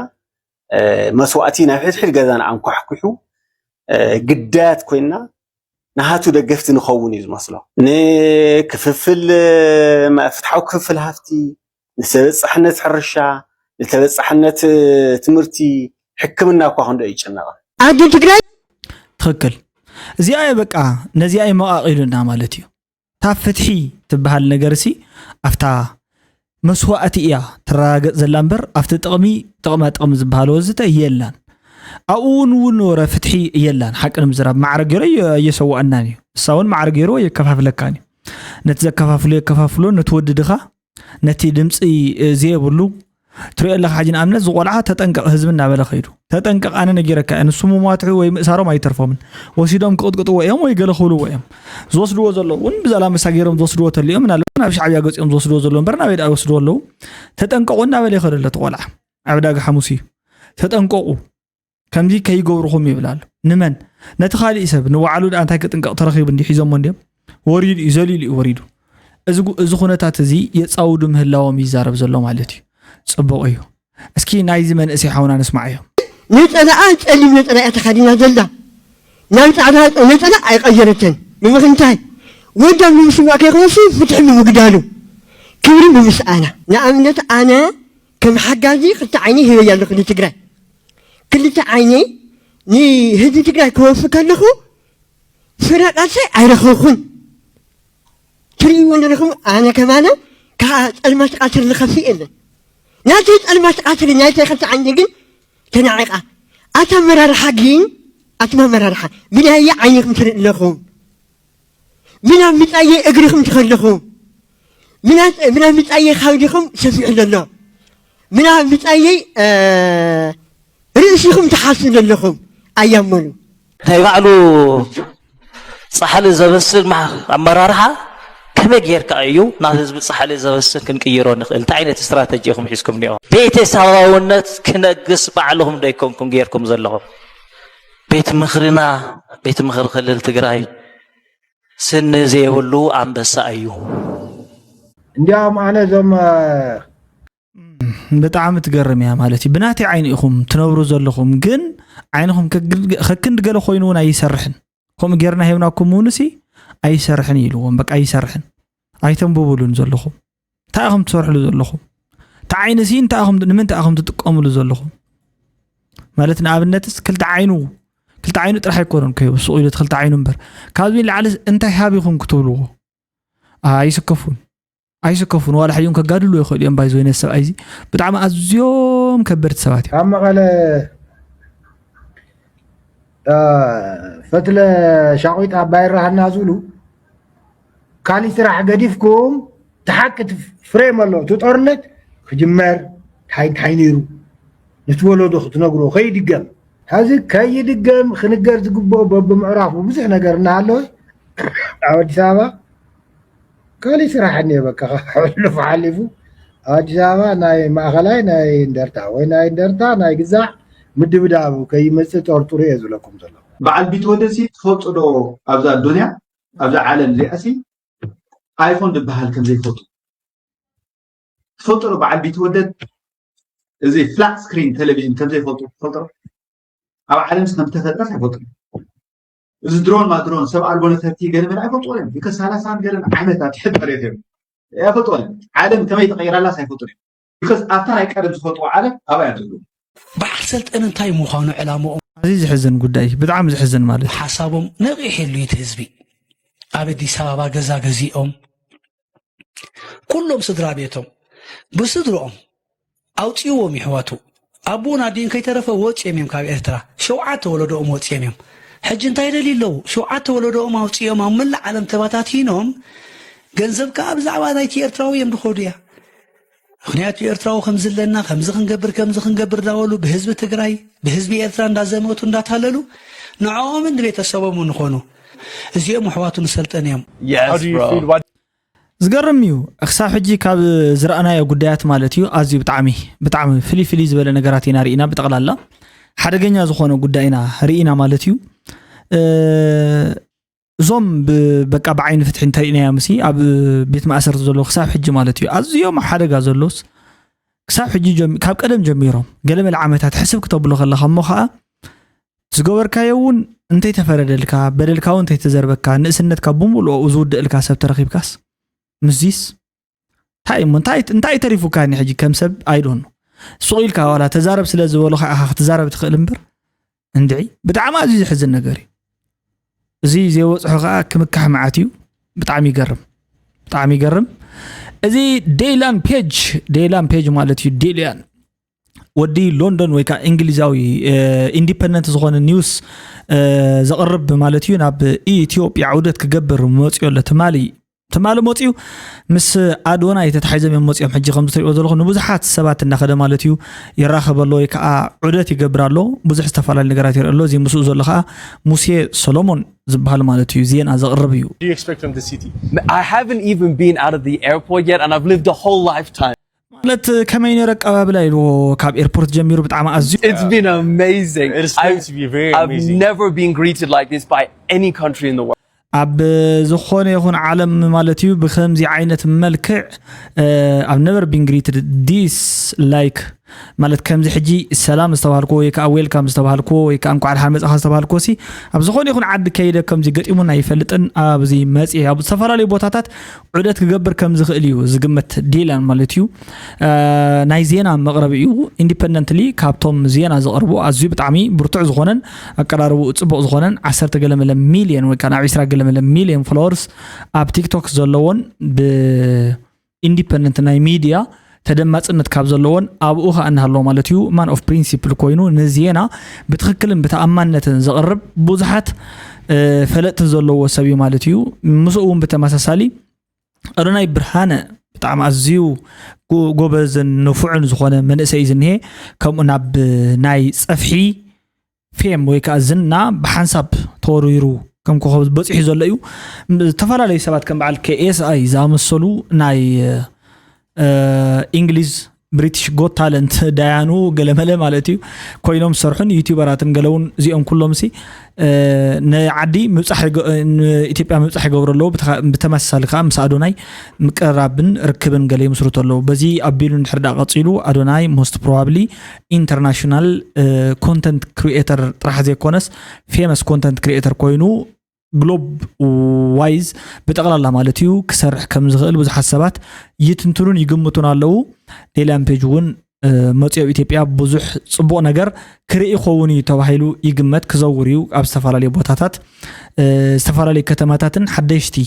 መስዋእቲ ናብ ሕድሕድ ገዛና ኣንኳሕኩሑ ግዳያት ኮይና ንሃቱ ደገፍቲ ንኸውን እዩ ዝመስሎ። ንክፍፍል ፍትሓዊ ክፍፍል ሃፍቲ፣ ንተበፃሕነት ሕርሻ፣ ንተበፃሕነት ትምህርቲ፣ ሕክምና እኳ ክንዶ ይጭነቕ። ኣደ ትግራይ ትኽክል። እዚኣ እየ በቃ ነዚኣ ይመቓቒሉና ማለት እዩ። እታ ፍትሒ ትበሃል ነገር ሲ ኣብታ መስዋእቲ እያ ትረጋገፅ ዘላ እምበር ኣብቲ ጥቕሚ ጥቕማ ጥቕሚ ዝበሃል ወዝተ የላን። ኣብኡ እውን እውን ወረ ፍትሒ የላን። ሓቂ ንምዝራብ ማዕረ ገይሮ እየ- እየሰዋእናን እዩ። እሳ እውን ማዕረ ገይሮ የከፋፍለካን እዩ። ነቲ ዘከፋፍሎ የከፋፍሎ፣ ነቲ ወዲ ድኻ ነቲ ድምፂ እ፣ ዘየብሉ ትሪኦ ኣለካ። ሕጂ ንኣብነት ዝቆልዓ ተጠንቀቕ ህዝቢ እናበለ ከይዱ ተጠንቀቕ ኣነ ነጊረካ እየ። ንሱ ምሟትሑ ወይ ምእሳሮም ኣይተርፎምን። ወሲዶም ክቕጥቅጥዎ እዮም ወይ ገለ ክብልዎ እዮም። ዝወስድዎ ዘለዉ እውን ብዛላ መሳ ገይሮም ዝወስድዎ ተልዮም ምናልባት ናብ ሻዕብያ ገፂኦም ዝወስድዎ ዘለዉ እምበር ናበይ ደኣ ይወስድዎ ኣለዉ። ተጠንቀቑ እናበለ ይኸደ ኣሎ እቲ ቆልዓ ኣብ ዕዳጋ ሓሙስ እዩ። ተጠንቀቑ ከምዚ ከይገብርኹም ይብል ኣሎ። ንመን? ነቲ ካሊእ ሰብ ንባዕሉ ደኣ እንታይ ክጥንቀቕ ተረኺቡ እንዲ ሒዞሞ እንዲዮም ወሪዱ እዩ ዘሊሉ እዩ ወሪዱ። እዚ ጉ- እዚ ኩነታት እዚ የፃውዱ ምህላዎም ይዛረብ ዘሎ ማለት እዩ። ፅቡቕ እዩ። እስኪ ናይዚ መንእሰይ ሓውና ንስማዓዮ። ነፀላኣ ፀሊም ነፀላ እያ ተኻዲና ዘላ ናብ ፃዕዳ ነፀላ ኣይቀየረተን። ብምኽንታይ ወዳም ንምስማዕ ከይኮነሲ ፍትሒ ንምጉዳሉ ክብሪ ብምስኣና። ንኣብነት ኣነ ከም ሓጋዚ ክልተ ዓይነ ሂበያ ኣለኹ ንትግራይ ክልተ ዓይነይ ንህዝቢ ትግራይ ክወፊ ከለኹ ፍረ ቃልሰይ ኣይረኸብኩን። ትርእይዎ ዘለኹም ኣነ ከማነ ከዓ ፀልማት ቃልሲ ዝኸፍእ የለን። ናተይ ፀልማት ቃልሲ ናይተይ ክልተ ዓይነይ ግን ተናዒቓ። ኣታ ኣመራርሓ ግን ኣቱም ኣመራርሓ ብናየ ዓይኒኹም ትርኢ ኣለኹም። ብናብ ምጻየይ እግርኹም ትኸልኹም። ብናብ ምጻየይ ኻብድኹም ሰፊሑ ዘሎ። ብናብ ምጻየይ ርእሲኹም ትሓሱ ዘለኹም ኣያመሉ። ናይ ባዕሉ ፃሕሊ ዘበስል ኣመራርሓ ከመይ ጌርካ እዩ ናብ ህዝቢ ፃሕሊ ዘበስል ክንቅይሮ ንኽእል? እንታይ ዓይነት ስትራተጂ ኢኹም ሒዝኩም እኒኦ? ቤተሰባውነት ክነግስ ባዕልኹም ዶ ኣይኮንኩም ጌርኩም ዘለኹም? ቤት ምኽርና ቤት ምኽሪ ክልል ትግራይ ስኒ ዘይብሉ ኣንበሳ እዩ። እንዲያውም ኣነ እዞም ብጣዕሚ ትገርም እያ ማለት እዩ። ብናተይ ዓይኒ ኢኹም ትነብሩ ዘለኹም፣ ግን ዓይንኹም ከክንድ ገለ ኮይኑ እውን ኣይሰርሕን። ከምኡ ጌርና ሂብናኩም እውን ሲ ኣይሰርሕን ኢልዎም። በቃ ኣይሰርሕን። ኣይተንብቡሉን ዘለኹም። እንታይ ኢኹም ትሰርሕሉ ዘለኹም? እቲ ዓይኒ ሲ እንታይ ኢኹም ንምንታይ ኢኹም ትጥቀምሉ ዘለኹም? ማለት ንኣብነትስ ክልተ ዓይኑ ክልተ ዓይኑ ጥራሕ ኣይኮነን ከይቡ ሱቕ ኢሉ እቲ ክልተ ዓይኑ እምበር ካብዚ ንላዕሊ እንታይ ሃቢኹም ክትብልዎ ኣይስከፉን ኣይስከፉን ዋላ ሕጂ እውን ከጋድሉ ይኽእሉ እዮም ባይዘወይ ነዚ ሰብኣይ እዚ ብጣዕሚ ኣዝዮም ከበድቲ ሰባት እዮም ካብ መቐለ ፈትለ ሻቑጥ ኣባይ ራህና ዝብሉ ካሊእ ስራሕ ገዲፍኩም እቲ ሓቂ እቲ ፍሬም ኣሎ እቲ ጦርነት ክጅመር እንታይ እንታይ ነይሩ ነቲ ወለዶ ክትነግሮ ከይድገም ሕዚ ከይድገም ክንገር ዝግብኦ በብምዕራፉ ብዙሕ ነገር እናሃለወ ኣብ ኣዲስ ኣበባ ካሊእ ስራሕ እኒኦ በቃ ሕሉፍ ሓሊፉ ኣብ ኣዲስ ኣበባ ናይ ማእኸላይ ናይ እንደርታ ወይ ናይ እንደርታ ናይ ግዛዕ ምድብዳብ ከይመፅእ ጠርጥሩ እየ ዝብለኩም ዘሎ። በዓል ቢትወደድ ሲ ትፈልጡ ዶ ኣብዛ ኣዱንያ ኣብዛ ዓለም እዚኣ ሲ ኣይፎን ዝበሃል ከም ዘይፈልጡ ትፈልጡ ዶ በዓል ቢትወደድ እዚ ፍላት ስክሪን ቴሌቪዥን ከም ዘይፈልጡ ትፈልጡ ዶ ኣብ ዓለም ሲ ከም ዝተፈጥረስ ኣይፈልጡ እዚ ድሮን ማ ድሮን ሰብ ኣልቦ ነፈርቲ ገለ መለ ኣይፈልጥዎ እዮም ቢከስ ሰላሳን ገለን ዓመታት ሕድ መሬት እዮም ኣይፈልጥዎ እዮም ዓለም ከመይ ተቐይራላስ ኣይፈልጡ እዮም ቢከስ ኣብታ ናይ ቀደም ዝፈልጥዎ ዓለም ኣብኣ እዮም ዘለዉ በዓል ሰልጠነ እንታይ ምዃኑ ዕላምኦም ኣዝዩ ዝሕዝን ጉዳይ እዩ ብጣዕሚ ዝሕዝን ማለት እዩ ሓሳቦም ነቒሕ የሉ እቲ ህዝቢ ኣብ ኣዲስ ኣበባ ገዛ ገዚኦም ኩሎም ስድራ ቤቶም ብስድርኦም ኣውፅእዎም ይሕዋቱ ኣቦን ኣዲን ከይተረፈ ወፂኦም እዮም ካብ ኤርትራ ሸውዓተ ወለዶኦም ወፂኦም እዮም ሕጂ እንታይ ይደልዩ ኣለዉ ሸውዓተ ወለዶኦም ኣውፅኦም ኣብ መላእ ዓለም ተበታቲኖም ገንዘብ ከዓ ብዛዕባ ናይቲ ኤርትራዊ እዮም ዝኸዱ እያ ምኽንያቱ ኤርትራዊ ከምዚ ኣለና ከምዚ ክንገብር ከምዚ ክንገብር እንዳበሉ ብህዝቢ ትግራይ ብህዝቢ ኤርትራ እንዳዘመቱ እንዳታለሉ ንዕኦምን ንቤተሰቦምን ንኾኑ እዚኦም ኣሕዋቱ ንሰልጠን እዮም ዝገርም እዩ። ክሳብ ሕጂ ካብ ዝረኣናዮ ጉዳያት ማለት እዩ፣ ኣዝዩ ብጣዕሚ ብጣዕሚ ፍልይ ፍልይ ዝበለ ነገራት ኢና ርኢና። ብጠቕላላ ሓደገኛ ዝኾነ ጉዳይ ኢና ርኢና ማለት እዩ። እ፣ እዞም ብ- በቃ ብዓይኒ ፍትሒ እንተሪእናዮም ሲ ኣብ ቤት ማእሰርቲ ዘለዉ ክሳብ ሕጂ ማለት እዩ፣ ኣዝዮም ኣብ ሓደጋ ዘሎስ ክሳብ ሕጂ ጀሚ- ካብ ቀደም ጀሚሮም ገለመለ ዓመታት ሕስብ ክተብሎ ከለኻ እሞ ከዓ ዝገበርካዮ እውን እንተይተፈረደልካ፣ በደልካ እውን እንተይተዘርበካ፣ ንእስነትካ ብምልኦ ዝውደእልካ ሰብ ተረኺብካስ ምስዚስ እንታይ እሞ እንታይ እንታይ ተሪፉካ? ሕጂ ከም ሰብ ኣይዶኑ ሱቕ ኢልካ ዋላ ተዛረብ ስለ ዝበሉኻ ኢኻ ክትዛረብ ትኽእል እምበር እንድዒ ብጣዕሚ ኣዝዩ ዘሕዝን ነገር እዩ። እዚ ዘይበፅሖ ከዓ ክምካሕ መዓት እዩ። ብጣዕሚ ይገርም፣ ብጣዕሚ ይገርም። እዚ ዴይላን ፔጅ፣ ዴይላን ፔጅ ማለት እዩ። ዴይላን ወዲ ሎንዶን ወይ ከዓ እንግሊዛዊ ኢንዲፐንደንት ዝኾነ ኒውስ ዘቕርብ ማለት እዩ። ናብ ኢትዮጵያ ዑደት ክገብር መፅዮ ኣሎ ትማሊ ትማሊ መፅዩ ምስ ኣዶናይ ተታሒዞም እዮም መፅዮም። ሕጂ ከም ዝትሪእዎ ዘለኹ ንብዙሓት ሰባት እናኸደ ማለት እዩ ይራኸብ ኣሎ ወይ ከዓ ዑደት ይገብር ኣሎ። ብዙሕ ዝተፈላለዩ ነገራት ይርኢ ኣሎ። እዚ ምስኡ ዘሎ ከዓ ሙሴ ሰሎሞን ዝበሃል ማለት እዩ ዜና ዘቕርብ እዩ። Do you expect from the city? I haven't even been out of the airport yet, and I've lived a whole lifetime. ማለት ከመይ ነይሩ ኣቀባብላ ኢልዎ ካብ ኤርፖርት ጀሚሩ ብጣዕሚ ኣዝዩ It's been amazing. It's going I've, to be very I've amazing. Never been greeted like this by any country in the world. ኣብ ዝኾነ ይኹን ዓለም ማለት እዩ ብከምዚ ዓይነት መልክዕ ኣብ never been greeted this like ማለት ከምዚ ሕጂ ሰላም ዝተባሃልኩዎ ወይ ከዓ ዌልካም ዝተባሃልኩዎ ወይ ከዓ እንኳዕ ደሓን መፃኻ ዝተባሃልኩዎ ሲ ኣብ ዝኾነ ይኹን ዓዲ ከይደ ከምዚ ገጢሙና ይፈልጥን ኣብዚ መፅየ ኣብ ዝተፈላለዩ ቦታታት ዑደት ክገብር ከም ዝኽእል እዩ ዝግመት ዲላን ማለት እዩ። ናይ ዜና መቕረቢ እዩ። ኢንዲፐንደንትሊ ካብቶም ዜና ዘቕርቡ ኣዝዩ ብጣዕሚ ብርቱዕ ዝኾነን ኣቀራርቡ ፅቡቕ ዝኾነን ዓሰርተ ገለመለ ሚሊየን ወይ ከዓ ናብ ዒስራ ገለመለ ሚሊየን ፎሎወርስ ኣብ ቲክቶክ ዘለዎን ብኢንዲፐንደንት ናይ ሚዲያ ተደማፅነት ካብ ዘለዎን ኣብኡ ከዓ እናሃለዎ ማለት እዩ ማን ኦፍ ፕሪንሲፕል ኮይኑ ንዜና ብትኽክልን ብተኣማንነትን ዘቕርብ ብዙሓት ፈለጥቲ ዘለዎ ሰብ እዩ ማለት እዩ። ምስኡ እውን ብተመሳሳሊ ኣዶናይ ብርሃነ ብጣዕሚ ኣዝዩ ጎበዝን ንፉዕን ዝኾነ መንእሰይ እዩ ዝኒሀ። ከምኡ ናብ ናይ ፀፍሒ ፌም ወይ ከዓ ዝና ብሓንሳብ ተወሪሩ ከም ኮኸብ በፂሑ ዘሎ እዩ። ዝተፈላለዩ ሰባት ከም በዓል ኬኤስኣይ ዝኣመሰሉ ናይ እንግሊዝ ብሪቲሽ ጎት ታለንት ዳያኑ ገለመለ ማለት እዩ ኮይኖም ዝሰርሑን ዩቲበራትን ገለውን እዚኦም ኩሎም ሲ ንዓዲ ምብፃሕ ኢትዮጵያ ምብፃሕ ይገብሩ ኣለዉ። ብተመሳሳሊ ከዓ ምስ ኣዶናይ ምቅርራብን ርክብን ገለ ይምስርቱ ኣለዉ። በዚ ኣቢሉ እንድሕር ዳ ቀፂሉ ኣዶናይ most probably international content creator ጥራሕ ዘይኮነስ famous content creator ኮይኑ ግሎብ ዋይዝ ብጠቕላላ ማለት እዩ ክሰርሕ ከም ዝኽእል ብዙሓት ሰባት ይትንትኑን ይግምቱን ኣለዉ። ዴላን ፔጅ እውን መፅዮ ኣብ ኢትዮጵያ ብዙሕ ፅቡቕ ነገር ክርኢ ይኸውን እዩ ተባሂሉ ይግመት። ክዘውር እዩ ኣብ ዝተፈላለዩ ቦታታት ዝተፈላለዩ ከተማታትን ሓደሽቲ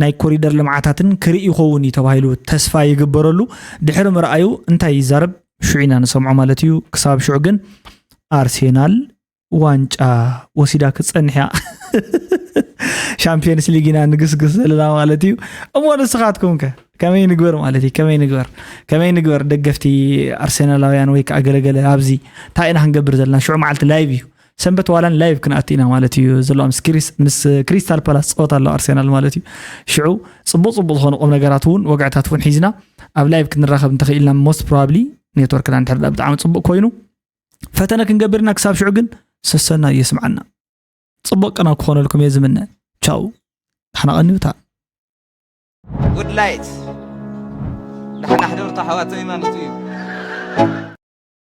ናይ ኮሪደር ልምዓታትን ክርኢ ይኸውን እዩ ተባሂሉ ተስፋ ይግበረሉ። ድሕሪ ምርኣዩ እንታይ ይዛረብ ሽዑ ኢና ንሰምዖ ማለት እዩ። ክሳብ ሽዑ ግን ኣርሴናል ዋንጫ ወሲዳ ክትፀንሕ እያ። ሻምፒዮንስ ሊግ ኢና ንግስግስ ዘለና ማለት እዩ። እሞ ንስኻትኩም ከ ከመይ ንግበር ማለት እዩ? ከመይ ንግበር ከመይ ንግበር ደገፍቲ ኣርሴናላውያን ወይ ከዓ ገለገለ ኣብዚ እንታይ ኢና ክንገብር ዘለና? ሽዑ መዓልቲ ላይቭ እዩ ሰንበት ዋላን ላይቭ ክንኣቲ ኢና ማለት እዩ። ዘለዋ ምስ ክሪስታል ፓላስ ፀወታ ኣሎ ኣርሴናል ማለት እዩ። ሽዑ ፅቡቅ ፅቡቅ ዝኾነ ቁም ነገራት እውን ወግዕታት እውን ሒዝና ኣብ ላይቭ ክንራኸብ እንተኽኢልና most probably ኔትወርክና እንድሕር ብጣዕሚ ፅቡቅ ኮይኑ ፈተነ ክንገብር ኢና። ክሳብ ሽዑ ግን ሰሰና የስምዓና። ፅቡቅ ቅና ክኾነልኩም እየ ዝምነ። ቻው። ንሕና ቀንዩታ። ጉድ ላይት ደሓን ኣሕደርቱ ኣሕዋተይ ማለት እዩ።